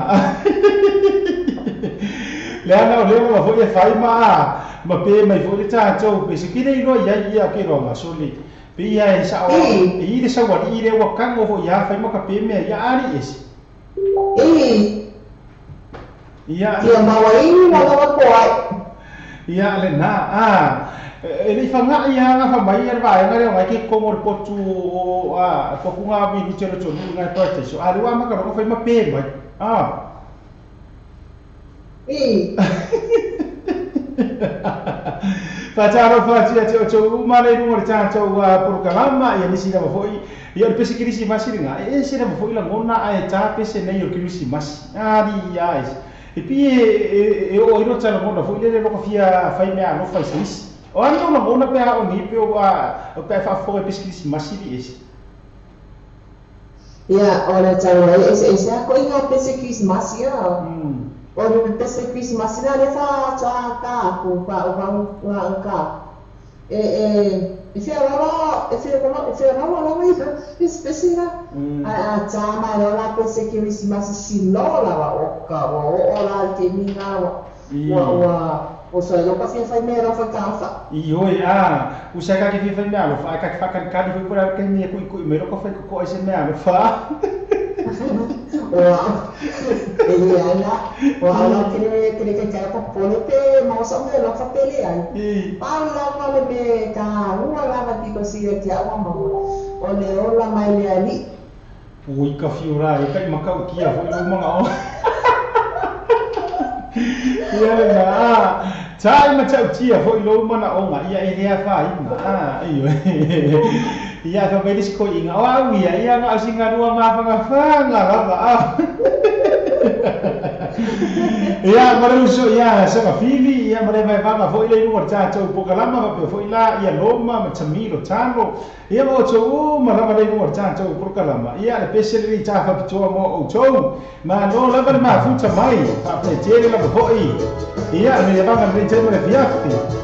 Le ana o leo ma foi e whai ma a ma pe mai foi le tātou pe se kire iro ia ia ke roa soli. Pe ia e sa o i le sa wari i le wa kango fo ia whai ma ka pe mea ia ari esi. Ia Ia maua i wala wa koai. Ia le na a e le whanga ia ngā whamai e rwa e ngā reo ngai ke kongo re potu o a kokunga mi ni tero tonu ngai pate so a rewa maka rongo whai ma pe mai a Whātaro whātia te o tau umare runga re tātou porokalama ia nisi lava foi ia o le pese kirisimasi ringa e se lava foi langona a e tā pese nei o kirisimasi ari ia e pi e o iro tala ngona foi lele loko fia whai mea alofa i saisi. O ano na ngona pe a o ni pe o a o pe whaafore pese kirisimasi li esi. Ia, o le tau ai ese ese a ko inga pese kirisimasi ia. O le pese kirisimasi na le wha toa ka ku pa o wa ka. E e whia rawa, e whia rawa, e whia rawa rawa i pese pese na. A tā mai rā la pese kirisimasi si lo lawa o ka o o la te minga wa wa o so lo ka fia fai mea ro fa ka fa. I oi a u sa ka ke fia fai mea lo fa ka fa ka ka ni foi ke ni ku ku me ro ka fai ko ai se mea lo fa. O e le ana o ala kere kere ke ka ko pole pe ma o sa me lo fa pele ai. Pa la va le me ka ua la va ti ko si e te awa ma o le o la mai le ali. Ui ka fiora e kai makau kia foi lo manga o. Ia le na tai ma tau tia foi lo mana o nga ia e lea fa inga a iyo. Ia fa mai ko inga o au ia ia nga singa rua ma fa fa nga lava a. Ia mare uso ia sa ka fivi ia mare mai va foi le lu ta tau pokalama fa pe foi la ia loma ma tamilo talo ia mo to ma lava le lu ta tau pokalama ia le pese le ta fa pitoa mo o to ma no lava ma futa mai fa te tele la foi ia me va ma le temo le fiafi.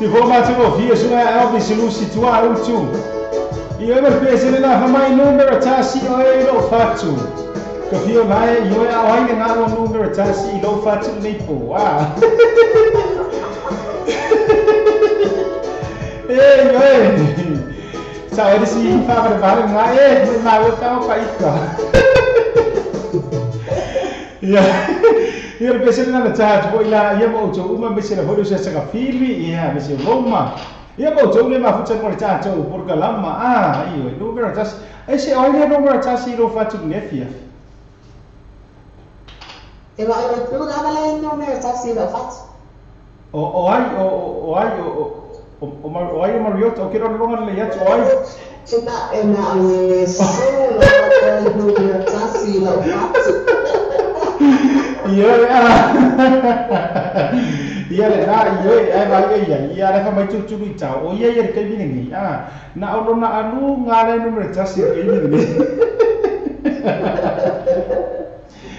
Se vou bater o fio, isso é Elvis Lucy tua utu. E eu me penso na fama número tasi oi lo fatu. Ko fio mai io a oi na o número tasi lo fatu nei po. Ah. Ei, oi. Sa oi si fa para vale na e ma o ta o pa ika. Ia. Ia pese na ta tu ila ia mo to uma pese na hodo se ka fili ia pese roma. Ia mo to le ma futa mo ta to por kalama ah io número tasi. Ese oi le número tasi lo fatu nefia. E va e tu la le número tasi lo fatu. O ai o ai o o ai Mariotto o quiero longa le ya o ai. Ena e solo le número tasi lo fatu. Io ia le na io e va ia ia le fa mai tu tu ni ta o ia ia ke mi ni ah na o na anu nga le número tasi ke mi ni.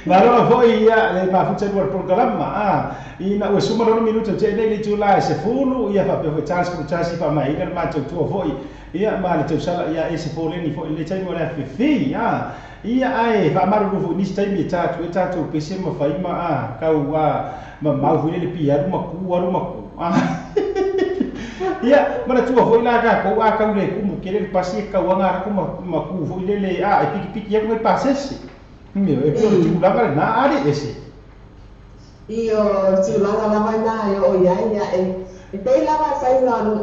Maro foi ia le ma futa do programa ah e na o suma no minuto te nei tu la se fulu ia fa pe chance ko chance fa mai ina ma tu tu foi ia ma le tu sala ia ese fole ni foi le tai mo le fi ah ia ai fa maru fu ni tai mi ta tu pese ma fa ima ah kau a ma mau fu le pi aru ma ku ah ia ma tu foi la ka ko a kau le ku mo kele pasi kau anga ku ma ku foi le ah e piki piki ia ko pasese. Meu, e pelo tulaga na área esse. Io tulaga la vai na o ia ia e te la vai sai na o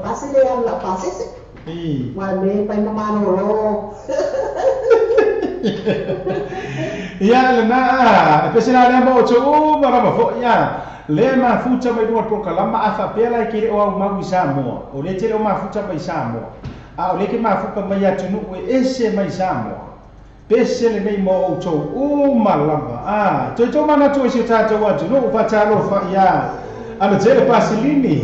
pase le la pase se. E. Wa me pai mama no ro. Ia na, e pese na mo to mara ma fo ia. Le ma futa mai no por kalama a fa pela ke o au mau Samoa. O le te o ma futa mai Samoa. A o le ke ma fuka mai atunu ese mai Samoa. Pese le nei mo o tau o malava. Ah, toi tau mana toi se tātou atu, no fatalo fa ia. Ana tele pasilini.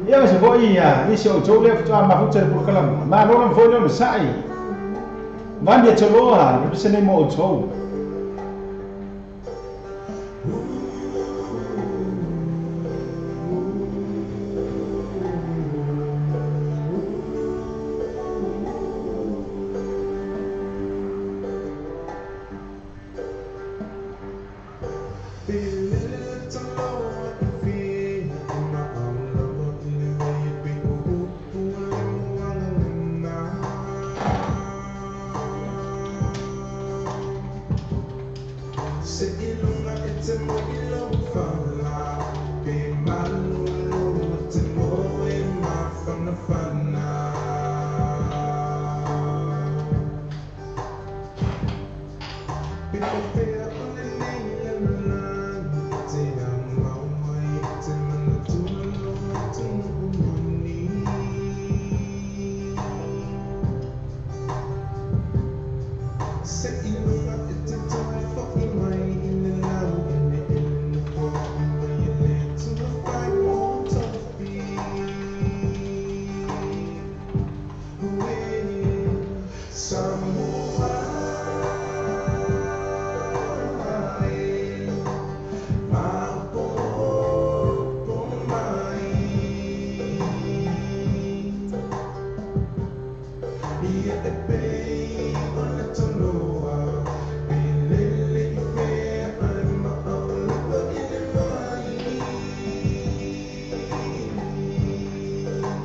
Ia se voi ia, ni se o tau le futa ma futa le pulukalama. Ma lona mfo no sai. Vandi te loa, le pese nei mo o tau. Samoa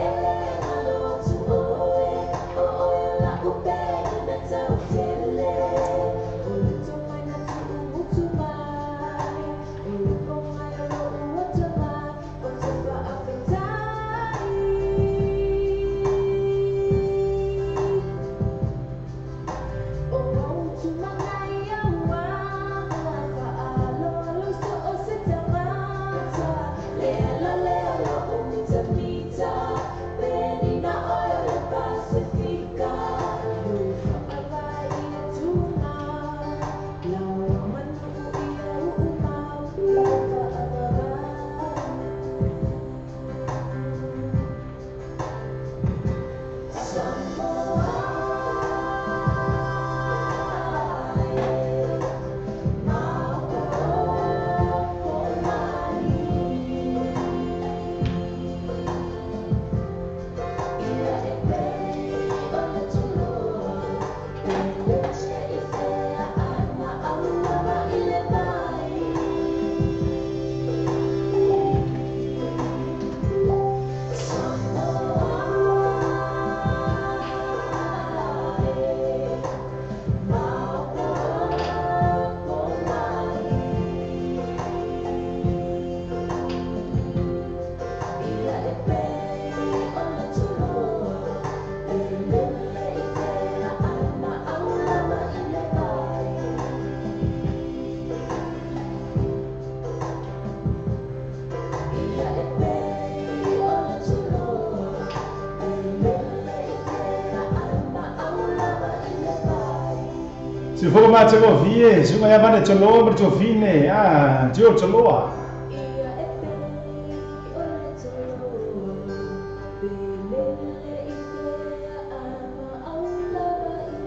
Se for ma te vie, se ma ya te lo ma te fine, ah, te o te loa.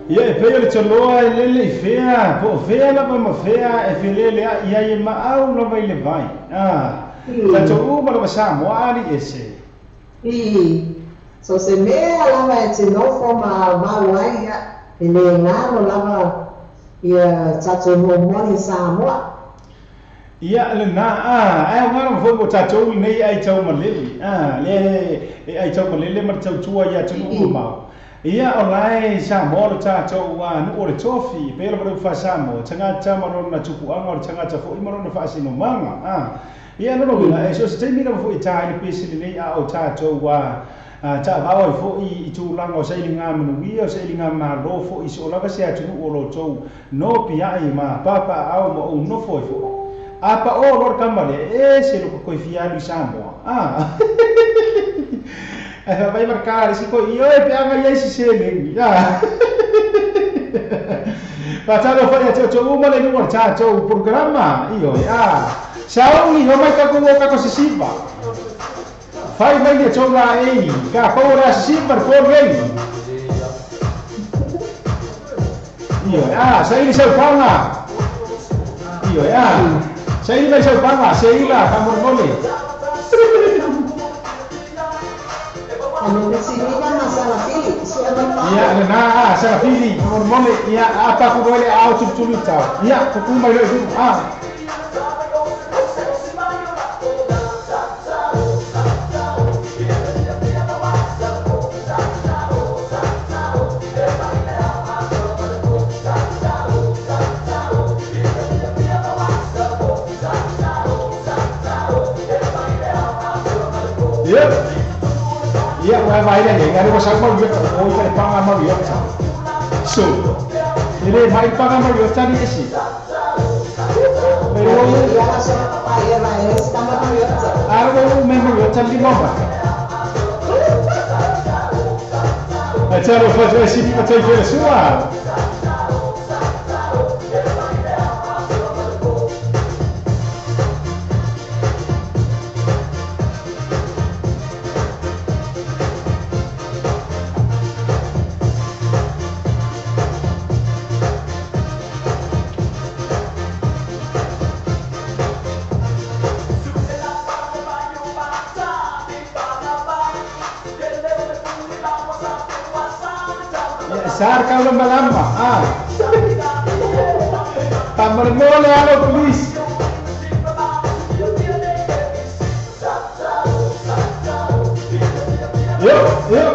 Ia e pei o le toloa e lele i fea, po o fea lava ma fea e felele a ia e maau lava i le vai. Ah, tatou uma lava Samoa ali ese. I, so se mea lava e te nofo ma mau ai ia, e le ngalo lava ia tatou muamuani Samoa. Ia le na a, ai o ngaro foi mo tatou nei ai tau malele. Ah, le e ai tau malele ma tau tua ia tunu mau. Ia o lai Samoa le tatou a nu o le tofi, pela pa fa Samoa, tanga tama ro na tupu anga o tanga ta fo i maro na fa sino manga. Ah, ia no no e so se taimi na fo i tai le pesi nei a o tatou a ta vao i fo i tūlanga o saili ngā manuia o saili ngā malo fo i so lava se atu nu o lo tou no pia i ma papa au mo o no fo i fo. Apa o lor kamale e se lo ko i fialu Samoa. Ah. E vai marcar esse ko io e pega ia esse sele. Ah. Patalo fa ia to uma le no ta to programa io ah. Sauli ho mai ka ko ka ko sisipa. Fai mai le tonga ei, ka ko ra sisipa por rei. Io ah, sai seu panga. Io ah. Sai mai seu panga, sei la ka mormole. Ia na sa fili mormole ia apa ku gole au tu tu ta. Ia ku mai le ah. Ia ua vai le ngari wa sa mau ia o i panga mau ia ta. So, ele mai panga mau ia ta ni esi. Pero ia la sa pa ia la es tama mau ia ta. Ara o me mau ia ta li mama. A taro fa esi pa te fere sua. Sar kau lamba-lamba. Ah. Pamermole alo please. Yo, yo.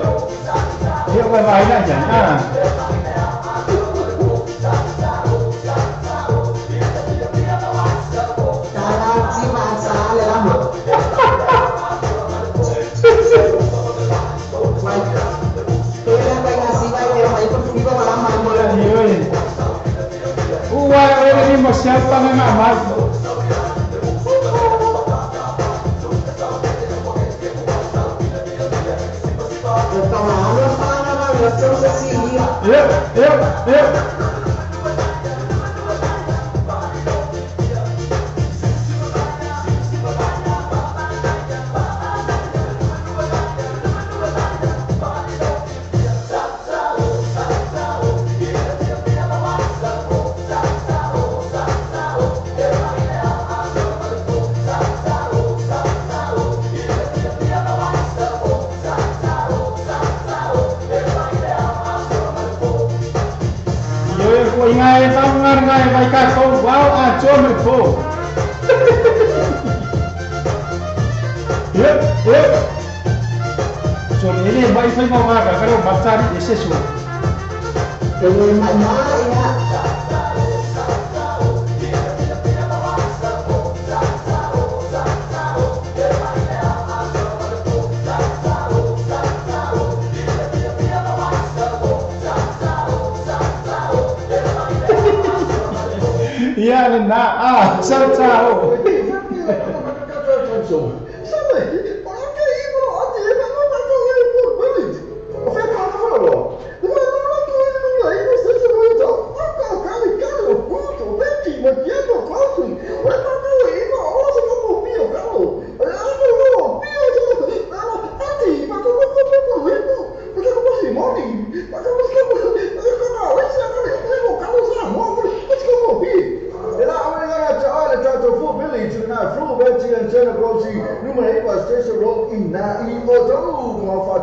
Yo vai vai lah jan. Ah. Siapa memang mai. Yep, yep, yep. Ngai pangar ngai vai ka ko wow a chome po. Yep, yep. So ele vai fai mau ga ka ro matari ese su. Ele mai ya. Ia le na ah sa sa o.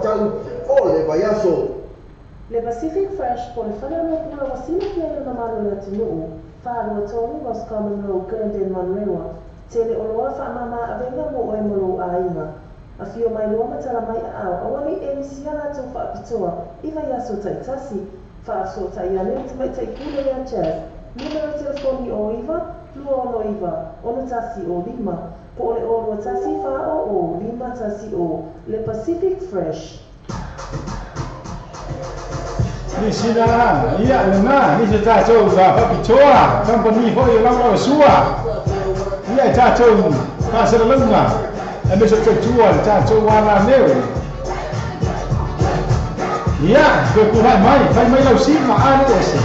faatatau o le vaiaso. Le Pacific Fresh po le fale o pula ua silafia i lona malo le atunuu, 423 Roscommon Road, Glendale, Manurewa, tele oloa faamama avega mo oe mo lou aiga. Afio mai loa ma tala mai aao, aua nei e misia latou faapitoa i vaiaso taitasi. Faafesootai ane le tamaitai pule ia Jazz, numera telefoni o 9 269 6105, po o le 0 21 400 510, le Pacific Fresh. Nisina, ia lena, nisi tatou faapitoa, company foi o lau sua. Ia tatou faasalalauga, aemaise o tautua le tatou alaneu. Ia, toe tulai mai, fai mai lau sima, a le ese.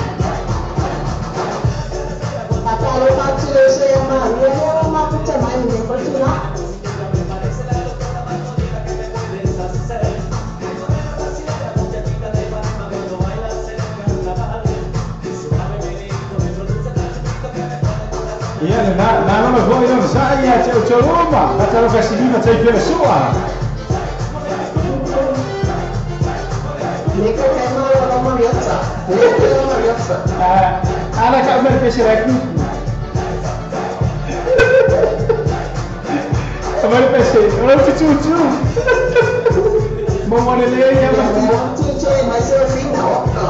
Faatalofa atu le uso ia Maria, lea ua mafuta mai i le fotuna. Ia lena, nalona foi lona sa ia te outou uma, faatalofa silima tai pela sua. Leka kai malo Mariotsa. Leka Mariotsa. Ala ka umar pese la kuku. Umar pese, ora te tutu. Mo mo le le ya ma. Tutu e mai Serafina oka.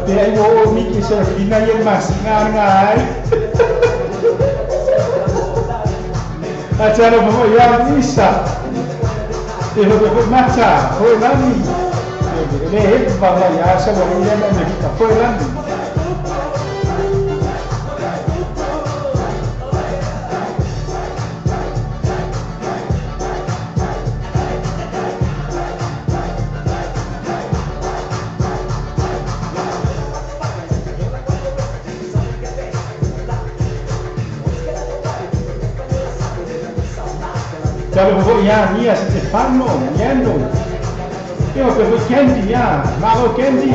Te ai o Miki Serafina i mas nga nga ai. Atalo mo ya misa. E ho te mata, ho lani. Le he va la ya sa mo le ma me ka ho lani. Talo foi ya nia Stefano, niendo. Io che foi Kendi ya, Mago Kendi.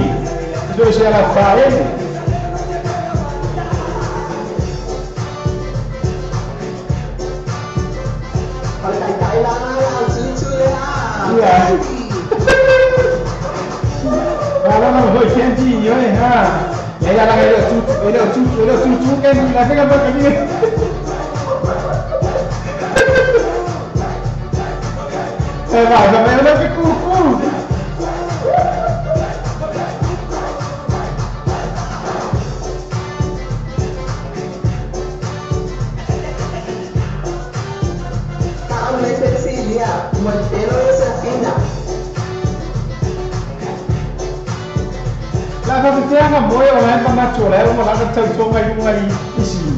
Dove c'è la fare? Ia. Allora foi Kendi, io e ha. E la la tu, e la tu, e la tu tu Kendi, la pega per capire. Eh vai, va bene che cucù. Paolo e Persilia, Montero e Serafina. La fapeteaga moe o lae manatu o lae ua laka tautoga i luga i isi.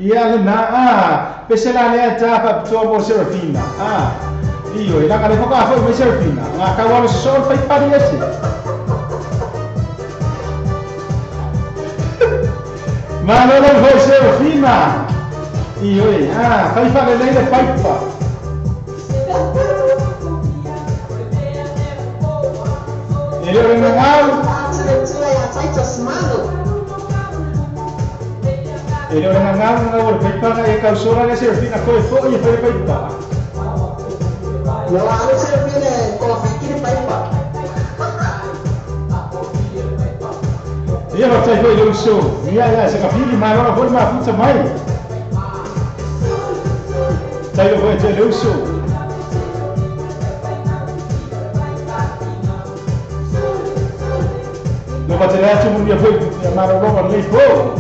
Ia lena a pese la lea ta faapitoa mo Serafina. A io e langa le foka foi mo Serafina. Nga ka walo so fai pari ese. Malo le foi Serafina. Io e a fai fa le le paipa. E le ngau. E le ora ngau ngau o paipa e causora le Serafina foi foi foi paipa. No a Serafina ko fikiri paipa. Ia vai foi le uso. Ia ia se kafili mai ora foi ma futa mai. Tai foi te le uso. No va te le tu mo foi ma ro le po.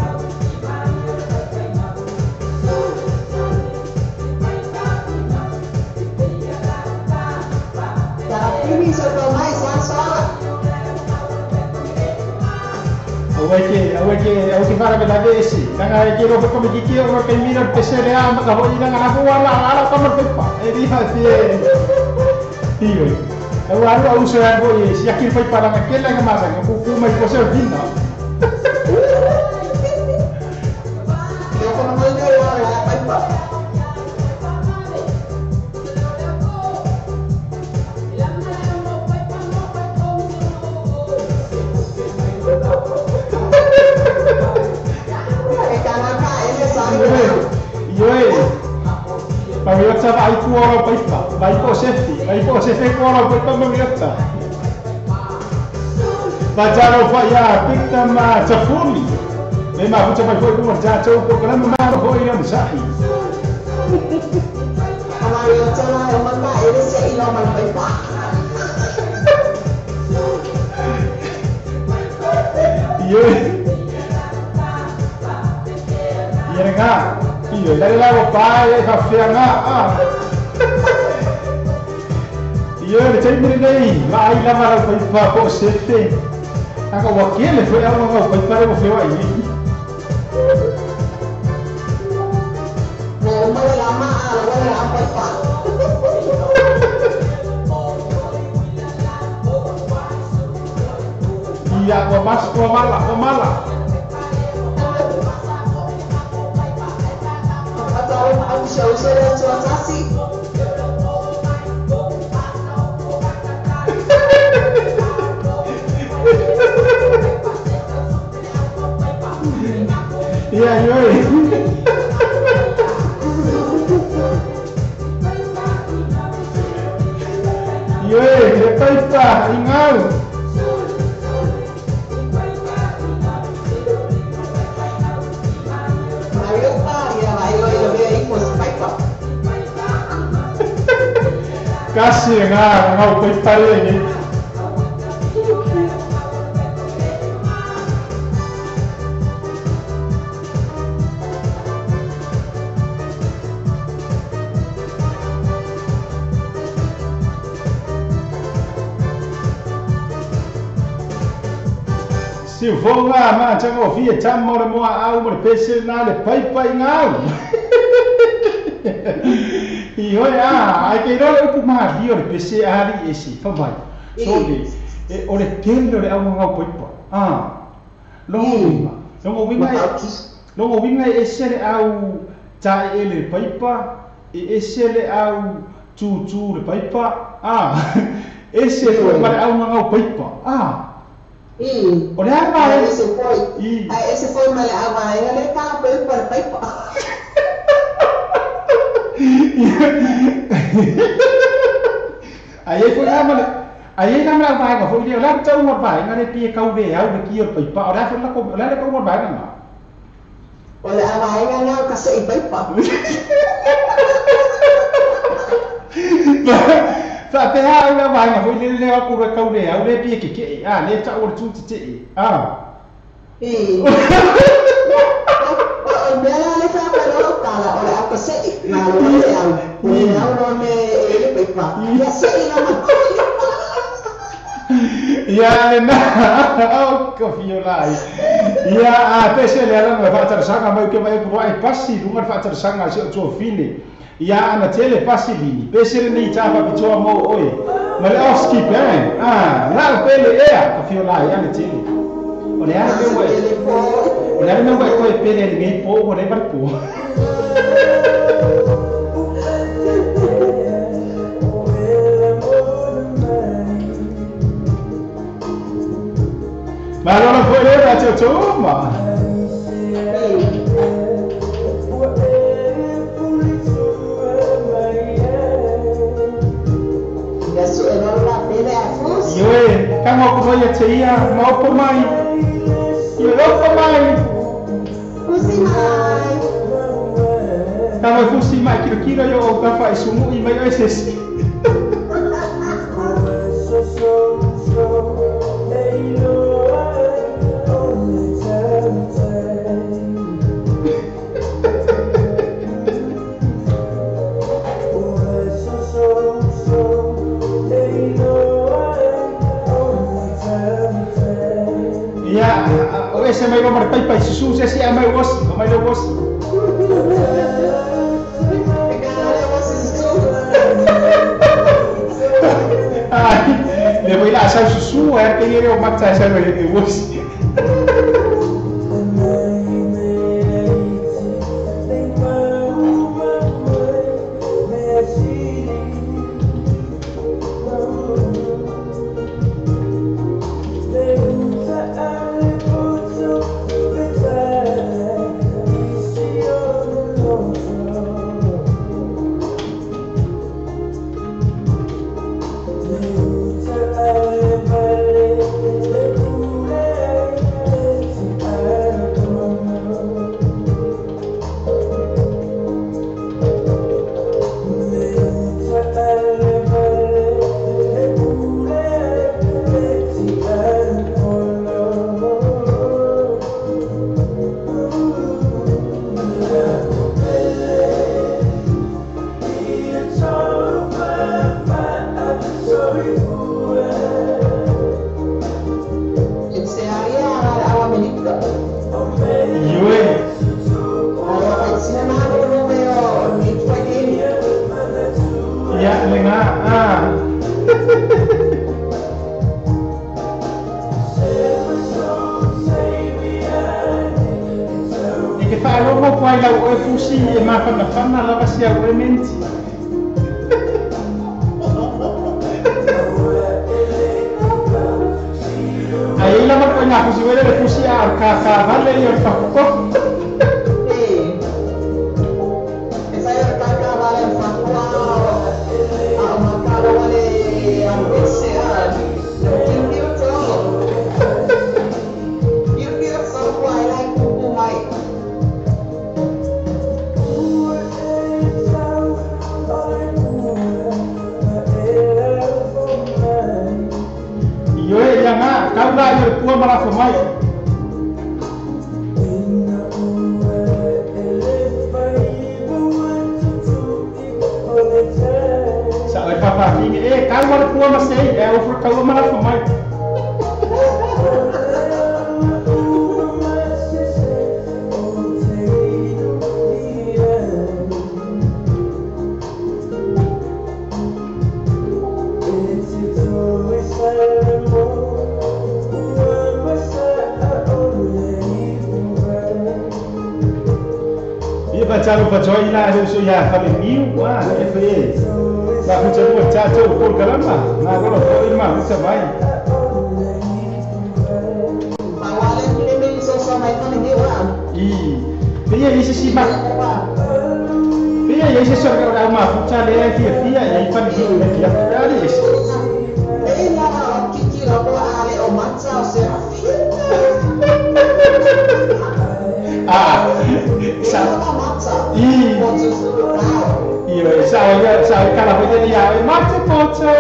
Awake awake fara me la vesi. Nanga ke ro ko me kiki o ke mira PCLA ma ka hoi nanga na ko ala ala ka ma pepa. E di fa fi. Io. Eu aru au se ai voi si aqui foi para aquela que massa que ku mai ko ser vinda. Ioe Mariota vai kuoro paipa vai po sefi kuoro paipa Mariota Patalo fa ia pita ma tafuli le ma futa mai foi kuma tatou programa ma ro foi na sai Mariota la mata ele se ilo mai paipa Ioe Ia io la la pa e fa fianga ah io le taimi nei vai la mala paipa po sefe aka wakele foi a uma paipa le foi ai no ma la ma la la paipa ia wa mas wa mala wa mala Ia ioe Ioe, le paipa, ingau Kasi nga, ngau paipa le Si vonga ma tango fia tammo le moa au mo le pese na le paipa ingau. Ioe a ai ke role upu maali o le pese ali esi fa mai. So le o le tele le au ngau paipa. Ah. Longo winga ese le au ta ele paipa e ese le au tu tu le paipa. Ah. Ese le ma au ngau paipa. Ah. O le ama ese foi. Ese foi ma le ama le pa paipa paipa. Aí foi lá mas aí na mala vai foi le la tau mo vai ngare pie kau ve au de kio paipa ora foi la ko la le ko mo vai na O le ama nga ka se paipa. Fa te ha la vai nga foi le le ko kau le au le pie ke ke a le tau o tu te a. I. O me la le fa pero kala o le ka se na lo le au. Le au no me le paipa. Ya se la ma. Ia le na o ko fiolai. Ia a pese le ala no fa tarsanga mai ke mai ko ai pasi lunga fa tarsanga se o fine. Ia ana tele pasi lini. Pese le nei ta fa pitoa mo oi. Ma le off skip eh. Ah, la pele ea ko fiolai ana tele. O le ala me we. O le ala me we ko e pele le nei po o le mar po. Ma allora poi le faccio toma. Ioe, kamo ko ia te ia, maopo mai. Ioe, opo mai. Fusi mai. Kamo fusi mai, kiro kiro yo o kafa e sumu i mai o esesi. Ia, o ese mai lo paipa i susu se se mai os, o mai lo os. Ai, le voy a sa susu, a que yo mata esa no os. fanafana lava sia uementi. Aí la marco na fusi wele le fusi a ka ka vale yo fa ko. Esa yo ka ka vale fa ko. A ma ka vale a ese a. Yo to. Yo quiero so ko ai lai ku ku mai. Yo e nga kaula yo pua mala mai. Sa oi papa fini e kaula pua masei e o fro kaula mala mai. Talo pa joy la le so ya fa le miu wa le fe ba ku che ko cha cho ko kalama na ko ko ma ku sa mai ma wa le le me so so mai fa le miu wa i pe ye se si ma pe ye se so ka ma fu cha le fi fi ya fa le miu le fi ya le se e la ki ki lo ko a le o ma cha o se ah sa I sa kala ho ya e mate poto.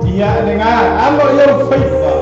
Ia lenga alo ia faifa.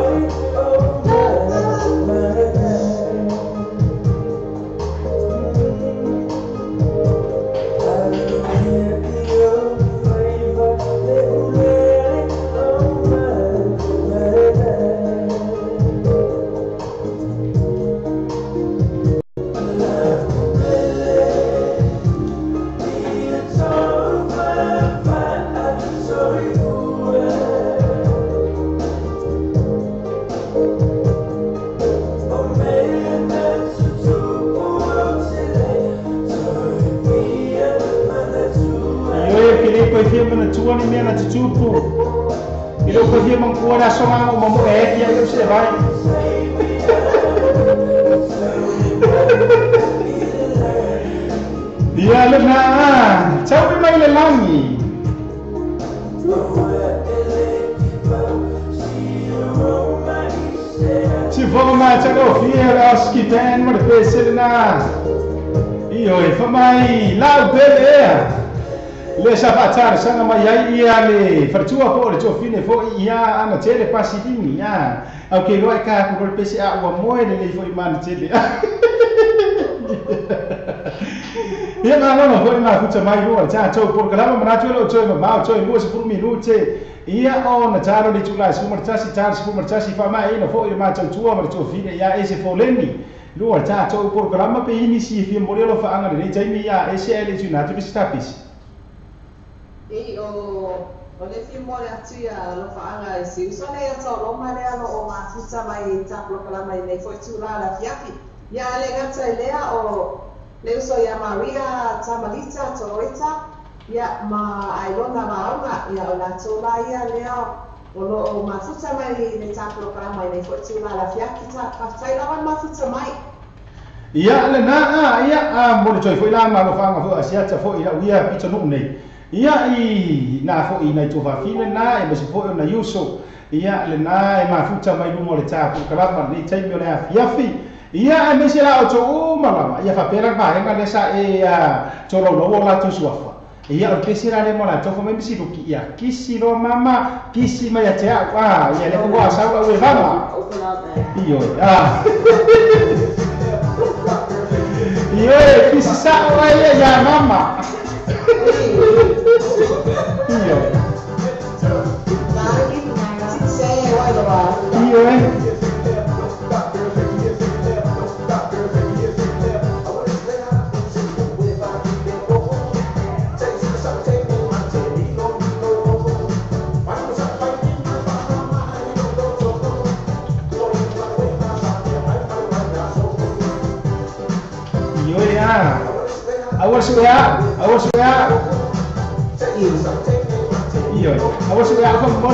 Safatar sanga mai ai ia le fartua po le tofine fo ia ana tele pasilini ia au ke loa ka ko le pese a ua moe le le fo i man tele ia ma no fo i ma futa mai lo cha cho por kalama mana cho lo cho ma cho lo se por minute ia o na taro le tula su marcha si tar su marcha si fa mai no fo i ma cho tua ma tofine ia ese fo leni lo cha cho por kalama pe ini si fi morelo fa anga le taimi ia ese ele tu na tu pisi. E o le fi mo le atu ia lo faanga e si uso le ata o loma lea lo o mafuta mai tapolokalama mai nei foi tūlā la fiafi. Ia le gata i lea o le uso ia Maria Tamalita Toroita ia ma Ailona Maonga ia o latou la ia lea o lo o mafuta mai le tapolokalama mai nei foi tūlā la fiafi. Faafetai lava mafuta mai. Ia le na ia a mo le toi foi la ma lo faanga foi asiata foi ia uia pito nu nei. Ia i na fo i nai tova fine na e mese fo na yuso ia le na e mafuta mai lumo le tapu kalama ni taimi o le afiafi ia e mese la o to malama ia fa pera ba enga le sa e a tolo lo la to suafa ia o pese la le mola to fo mesi luki ia kisi lo mama kisi mai te a ia le ko a sa o e vama io a io e kisi sa o e ia mama. Io. Io eh. Awa suya. Iyo. Awa suya ko mo.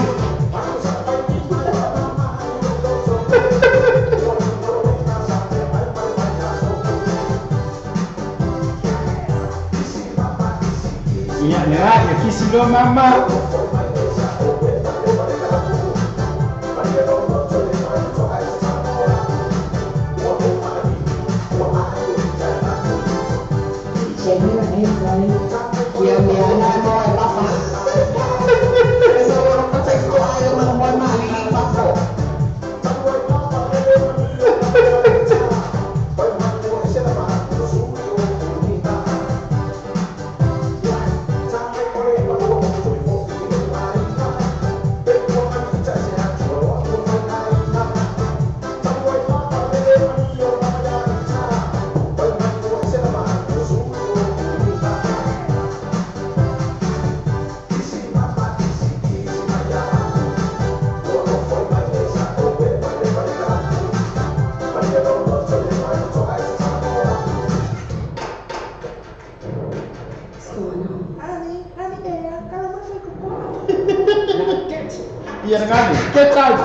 Iya, ya kisi lo mama. Get out!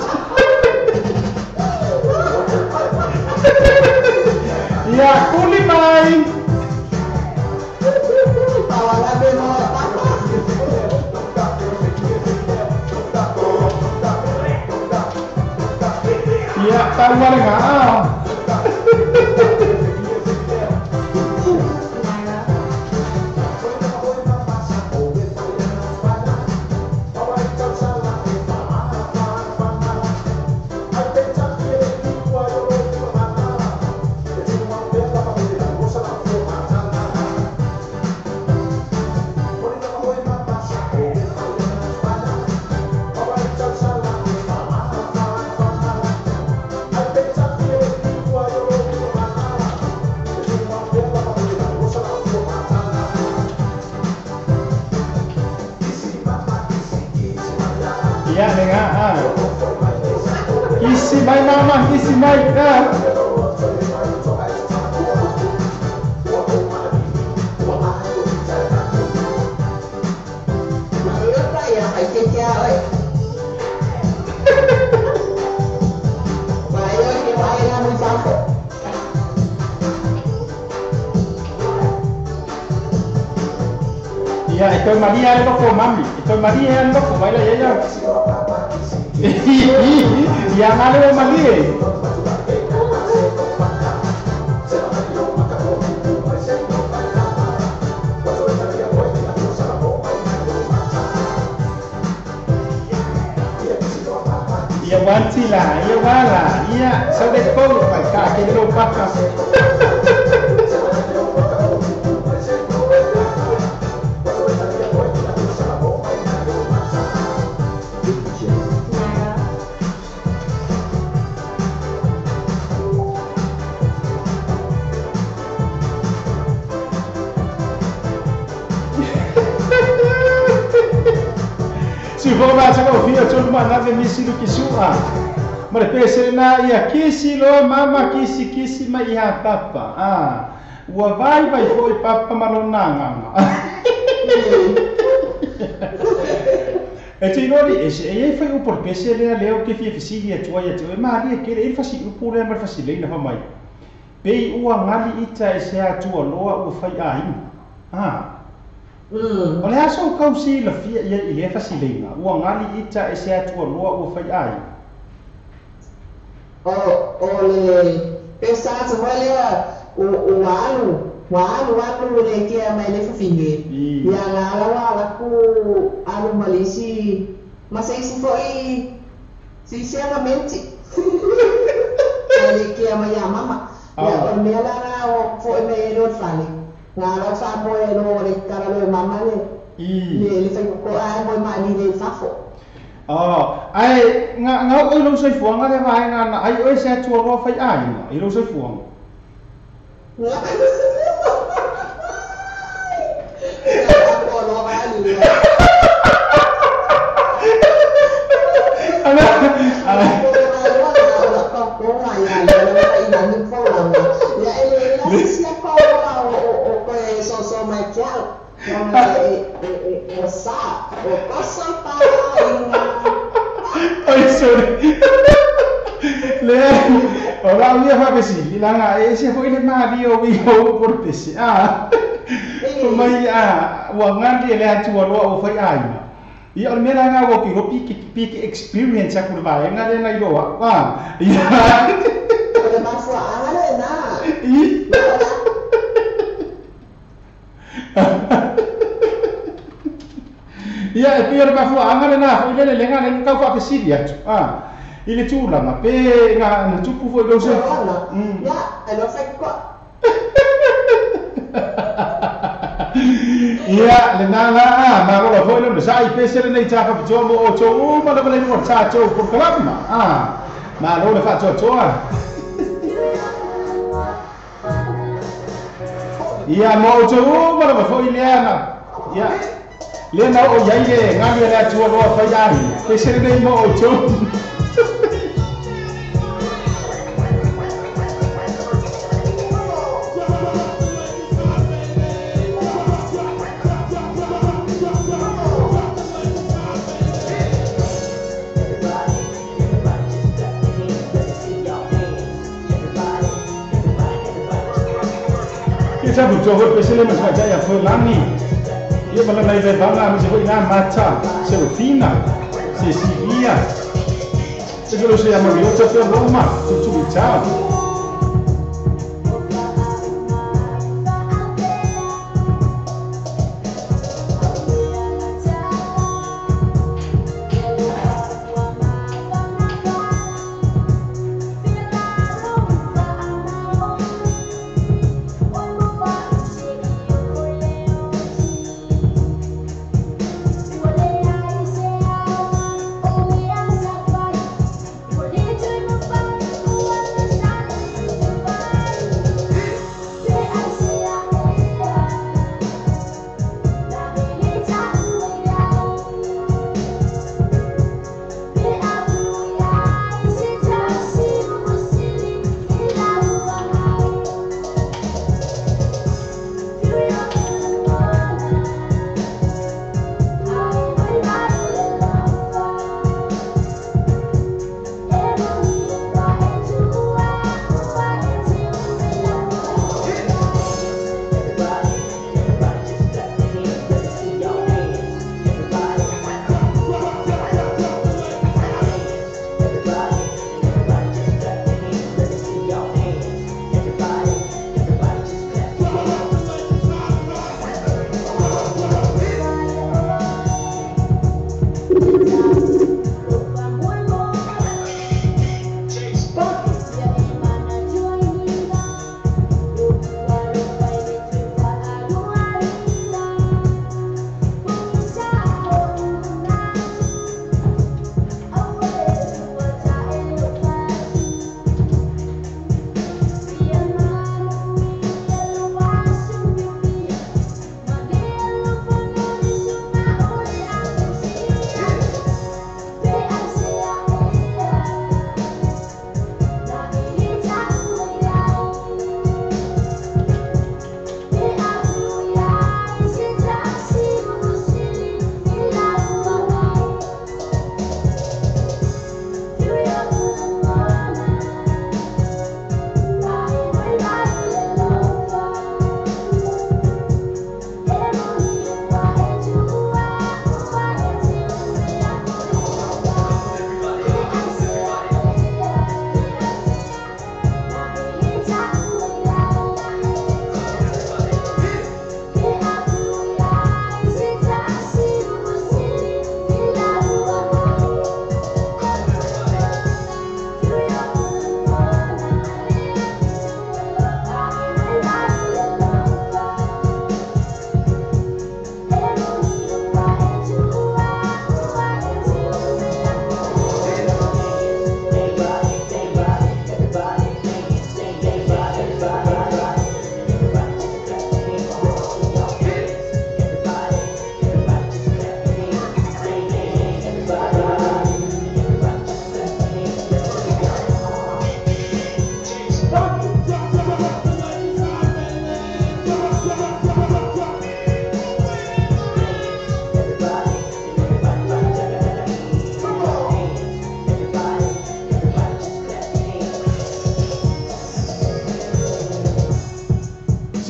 Ya, kuli mai! Ya, tawar nga. Ya, dengar. Isi mai mama, isi mai. Ya, estoy María loco, mami. Estoy María loco, baila ya. Ya malo María. Ya wantila, ya wala, ya sabe todo para que lo pasa. Si vou lá, você vai ouvir, eu te mandar ver missilo que sua. Mas pense na ia kisi lo mama kisi kisi ma ia papa. Ah, ua vai vai foi papa malonanga. E te nori ese e foi o por pese le leo que fi fi ia tua ia tua ma ali que ele fasi o pure ma fasi le na mai. Pe ua ngali ita ese a tua loa o fai ai. Ah. O le aso kausi la fia ia i le fasileiga ua gali ita e se atua loa ua fai ai. O le pesa atu foi lea o alu alu le kea mai le fafine. Ia la ala wa ala ku alu malisi mas isi foi sinceramente le kea mai a mama. Ia o mea la o foi me ro fale. Ngā rau whāmoe rō re karalo mama le. Le le whaikoko ai moe maani le whafo. Oh, ai ngā oi lau saifuanga le vae ngā na ai oi se atua roa whai ai ngā, i lau saifuanga. Ngā atua roa whai ai le. Ana, ana. So mai kiau. O sa, o pasa pa inga. Oi, sorry. Le, o la uia faapesili laga e ese foʻi le malie o ui ou po le pese a mai a ua gali e le atua loa ua fai aiga. Ia o le mea laga ua kilo piki experience aku le vaega lea na iloa a ia. O le mafuaaga lenā. Ia e pei o le mafuaaga lenā foʻi le lelega le tau faapesili atu a i le tulaga pe na tupu foʻi lou se. Ia e lo fai koa. Ia lenā la a malola foʻi le saʻi pese lenei tafapitoa mo outou uma lava le lua tatou polokalama a malo le faatoatoa. Ia mo outou uma lava foʻi lea na ia lea na oo iai le gali le atua loa fai ai pese lenei mo outou. Ia sa foi pese le mas vai ia foi lani. Ia bala nai ve bala mas foi na mata, Serafina, Cecilia. Se que lo se llama Mariota fe Roma, tu tu ciao.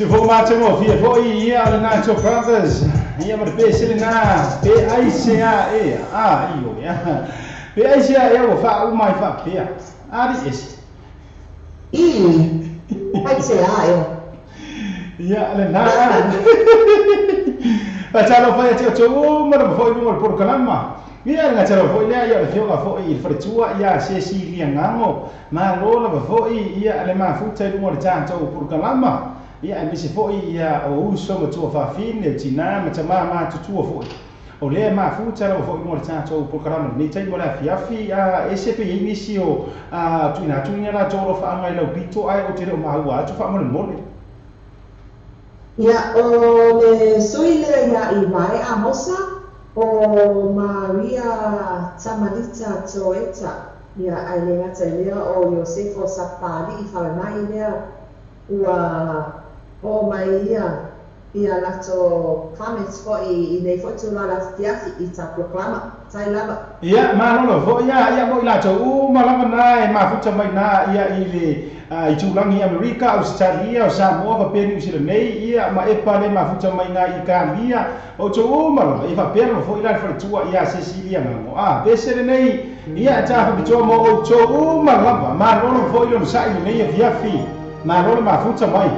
Se vou matar meu filho, vou ir ao Nacho Brothers. Ia mas P na P I C A E A I O P I C A E o fa o mai fa P A R S I I C A E ia le na pa talo fa ia te o ma foi no por kalama ia nga talo foi le ia le fioga foi il fretua ia se si lia ngango ma lo la foi ia le ma futa i lunga le tatou por kalama ia e misi foi ia o uso ma tua fafine tina ma tama ma tutua foi o le ma futa la foi mo le tatou por kalama ni tai mo la fiafi a SPI nisi o a tuina tuina la toro fa ngai lau pito ai o te o maua atu fa mo le mole ia o le sui le ia i mai a mosa o Maria Tamalita Toeta ia ai le ngata lea o Iosefo Sapali i falanai lea ua o mai ia ia lato comments foi i nei foi tula la fiafi i ta proclama tai lava ia ma no foi ia ia mo ila to ma lava na e ma futa mai na ia i le i tulangi Amerika Australia o Samoa fa pe New Zealand nei ia ma e pale ma futa mai na i Gambia o to ma lo i fa pe no foi la fa tua ia Cecilia mo a pe se nei ia ta fa to mo o to ma lava ma no foi lo sa i nei fiafi ma no ma futa mai.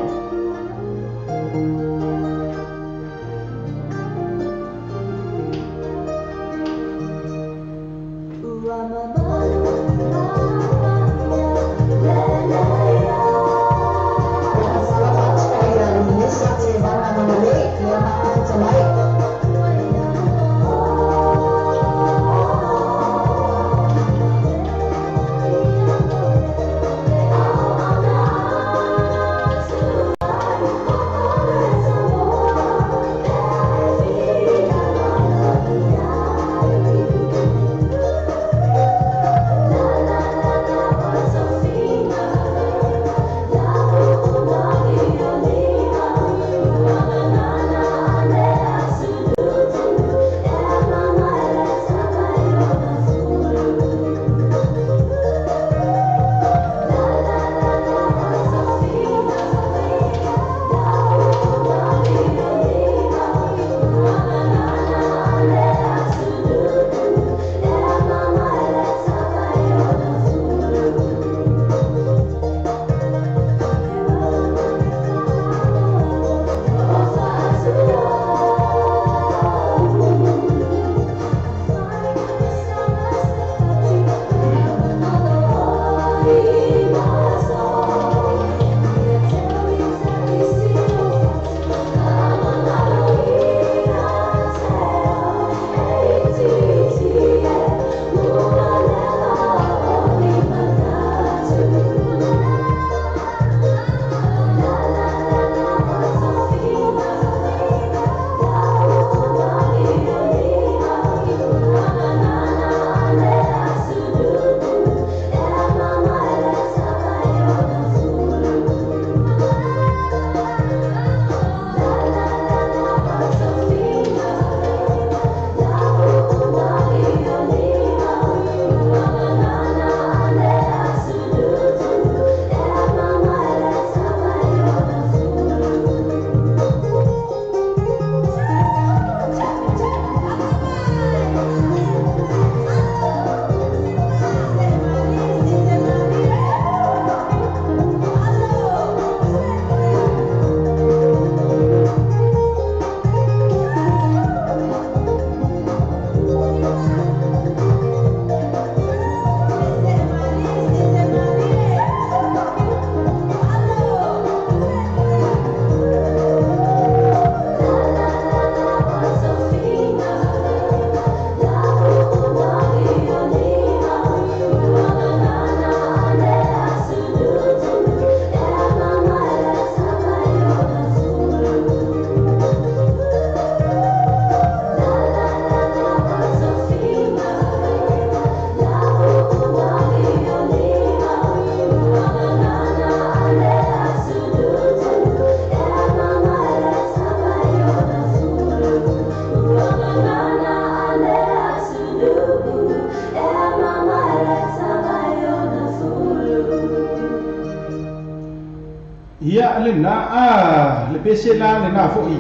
Ia le na a le pese la lena fo'i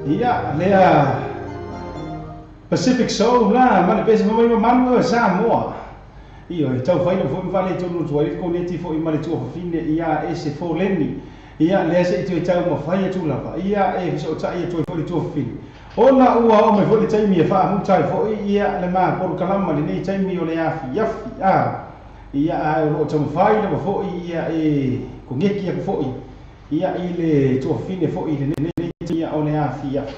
ia lea Pacific Soul la ma le pese mai mamalu e Samoa. Ioe tau fai le fo'i ma faaletonu atu ai le koneti fo'i ma le tuafafine ia e se foleni ia lea se'i toe tau mafai atu lava ia e fesoota'i atu ai fo'i le tuafafine ona ua oo mai fo'i le taimi e faamuta ai fo'i ia le mapolokalama lenei taimi o le afiafi a ia ae o loo taumafai lava fo'i ia e kogeki aku fo'i ia i le tuafafine fo'i lenei ia o le afiafi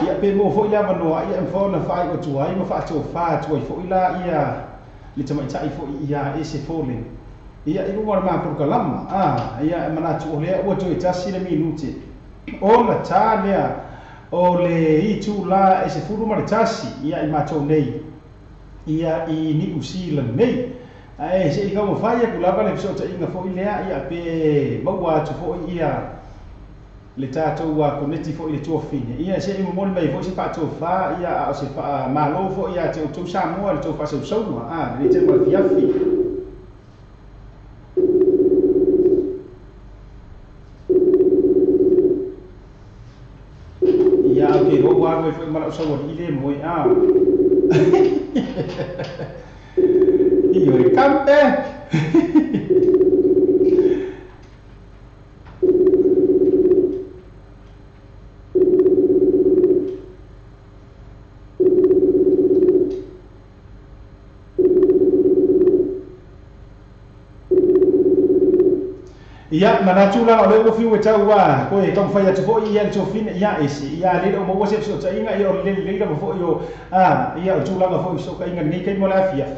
ia pe mo fo'i le avanoa ia e mafai ona faai'u atu ai ma faatofā atu ai fo'i la ia le tamaita'i fo'i ia e se foleni ia i luga o le mapolokalama a ia e manatu o lea ua toe tasi le minute ona tā lea o le itu la e 11 ia i matou nei ia i Niu Sila nei ae se'i taumafai aku lava le fesootaiga fo'i lea ia pe maua atu fo'i ia le tatou koneti fo'i le tuafafine ia se'i momoli mai fo'i se faatofā ia a o se faamālō fo'i ia te outou Samoa le tou faasausauga a lenei taimi o le fiafi. Ia o ke loa ua alu ai fo'i ma la'u sauali'i le moe a ioe kampe. Ia manatu la o le ua fiu e tau a koe taumafai atu fo'i ia le tuafafine ia ese ia lele o maua se fesootaiga ia o le lelei lava fo'i o a ia o tulaga fo'i fesootaiga lenei taimi o le afiafi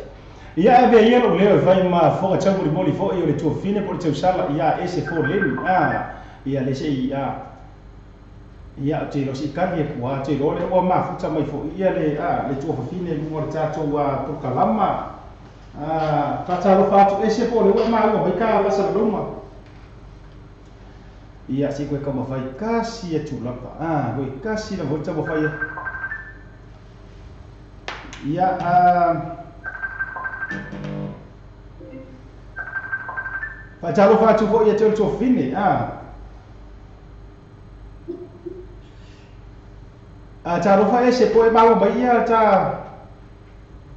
ia ave ia lou leo e fai ma fofoga taumolimoli fo'i o le tuafafine po o le tausala ia ese foleni a ia le se'i a ia o te iloa se'i kali aku a te iloa lea ua mafuta mai fo'i ia le a le tuafafine i luga o le tatou polokalama a faatalofa atu ese po o le ua maua mai ka faasalalauga ia se koe taumafai kasi atu lava a koe kasi lava fo'i taumafai ia a faatalofa atu fo'i ia te o le tuafafine a talofa ese po e maua mai ia ta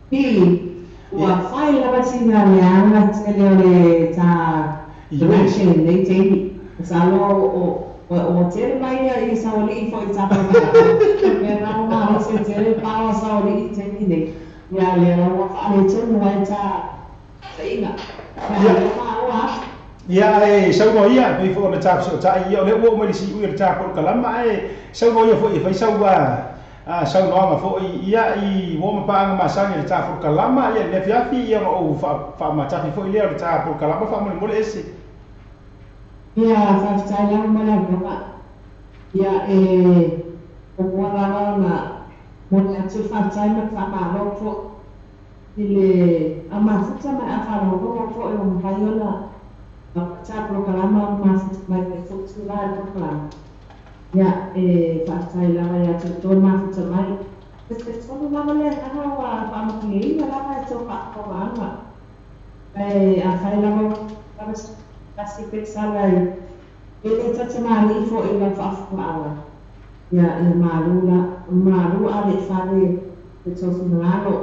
Pili, ua fai lava sina leaga tele o le ta connection lenei taimi. Masalo o tele mai ia i sauali'i fo'i tapavaa. Mea na o malosi tele pao sauali'i taimi nei. Ia lea ua faaletonu ai ta taiga. Ia lea maua atu. Ia e saunoa ia pei fo'i ona tafesoota'i ia o lea ua oo mai le si'ui o le tapolokalama ae saunoa ia fo'i e fai sau saunoaga fo'i ia i uo ma paaga masani le tapolokalama ia le afiafi ia ona ou faamatafi fo'i lea o le tapolokalama faamolemole ese. Ia faafetai lava ma le avanoa. Ia e muamua lava ona momoli atu le faafetai ma le faamalo fo'i i le amafuta ma le afalogologo fo'i ua mafai ona ta polokalama mafuta mai le fo'i tulaga i le polokalama. Ia e faafetai lava ia te outou mafuta mai. E talitonu lava le agaga ua faamanuiaina lava e tou faafofogaaga. Ae afai lava lava tasi pe sala e le tatamāli'i fo'i i lau faafofogaaga. Ia ia malu la malu ave i fale le tou finagalo.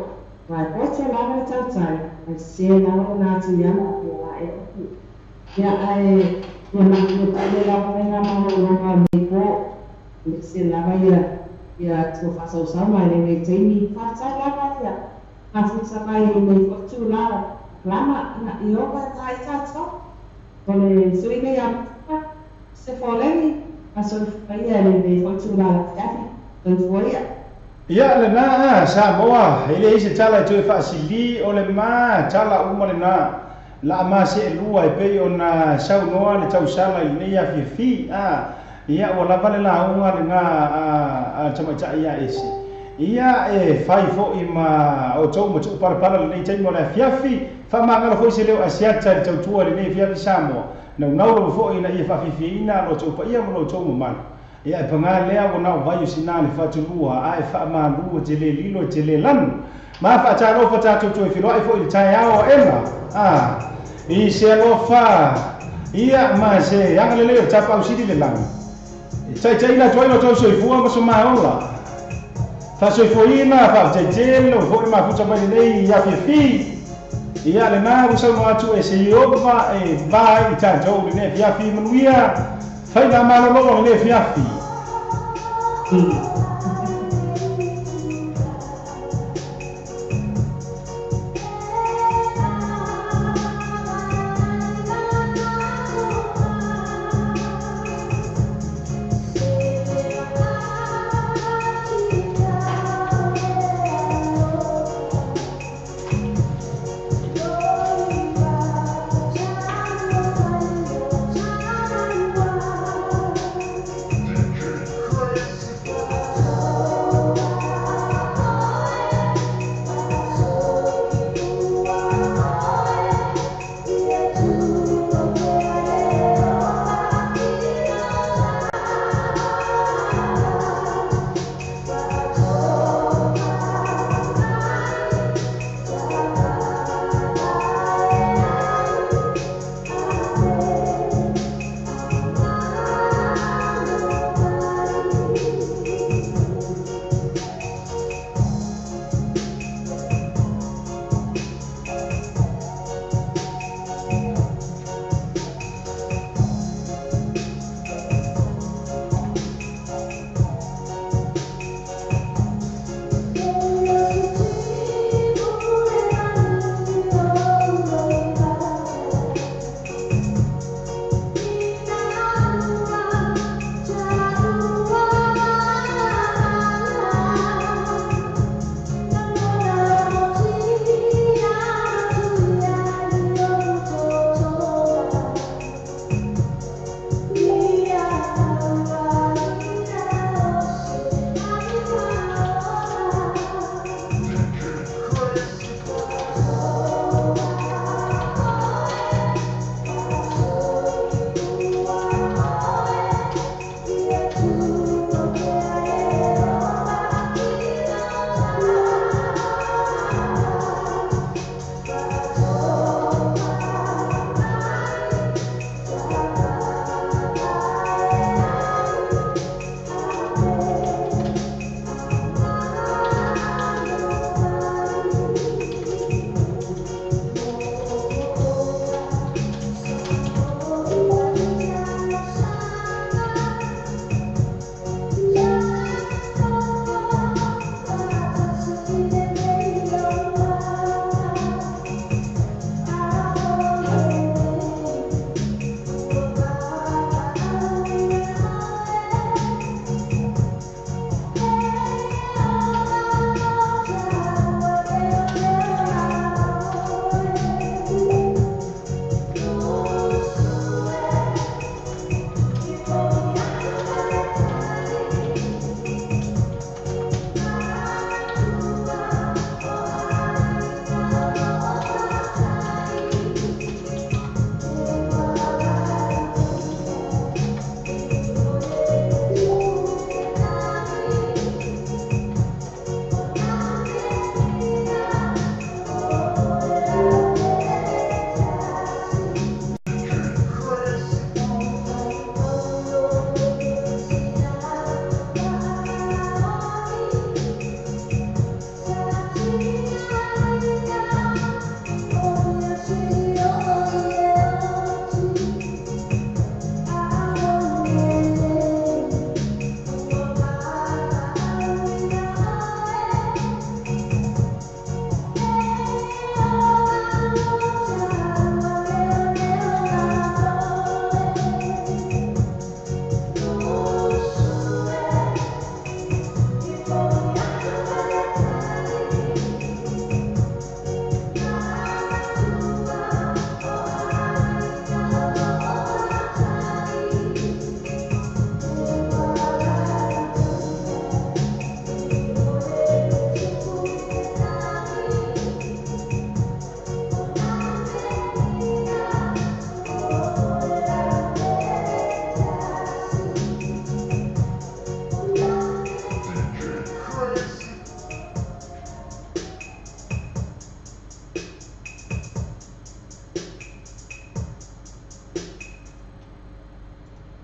Aua e poto lava le tautai, ae sese lava lona atu i ala ia la e upu. Ia ae ia matua paia lava faigamalologa o lenei po, aemaise lava ia ia tou faasausau mai lenei taimi. Faafetai lava ia mafuta mai lenei fo'i tulaga lama ia i oga taʻi tatou. O le suiga ia Matua se foleni ma soifua ia i lenei fo'i tulaga afiafi. Soifua ia. Ia lena a Samoa e leai se tala e toe faasilī o le ma tala uma lena la ma se'elua e pei ona saunoa le tausala i lenei afiafi a ia ua lava le lauga lena a tamaita'i ia ese ia e fai fo'i ma outou ma tu'upalapala lenei taimi o le afiafi faamagalo fo'i se leo Asiata i le tautua i lenei afiafi Samoa naunau lava fo'i ina ia faafiafiaina lo outou paia ma lo outou mamalu ia e pagā lea ua nao vai o sinā le fatulua ae faamalu e te lē lilo e te lē lanu ma faatalofa tatou toe feloa'i fo'i le taeao aʻena a i se alofa ia ma se agalelei o le tapausili le lagi. Taitai la toi lo tau soifua ma so maola. Faasoifuaina faafetaitele lau foi mafuta mai lenei afiafi. Ia lena ua saunoa atu e se Ieova e va ai i tatou lenei afiafi manuia faiga malolo lenei afiafi. DJ Crazy.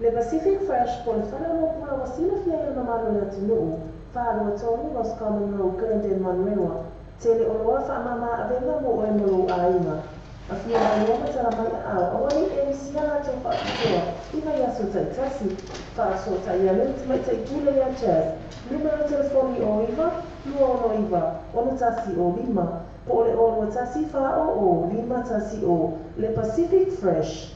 Le Pacific Fresh po o le faleoloa pula ua silafia ai le mamalu o le atunuu, 423 Roscommon Road, Glendale, Manurewa. Tele oloa faamama avega mo oe ma lou aiga. Afio mai loa ma tala mai aao, aua ne i e misia latou faapitoa i vaiaso taitasi. Faafesootai ia le Tamaitai Pule ia Jazz, numera telefoni 09 269 6105, po o le 021 400 510. Le Pacific Fresh.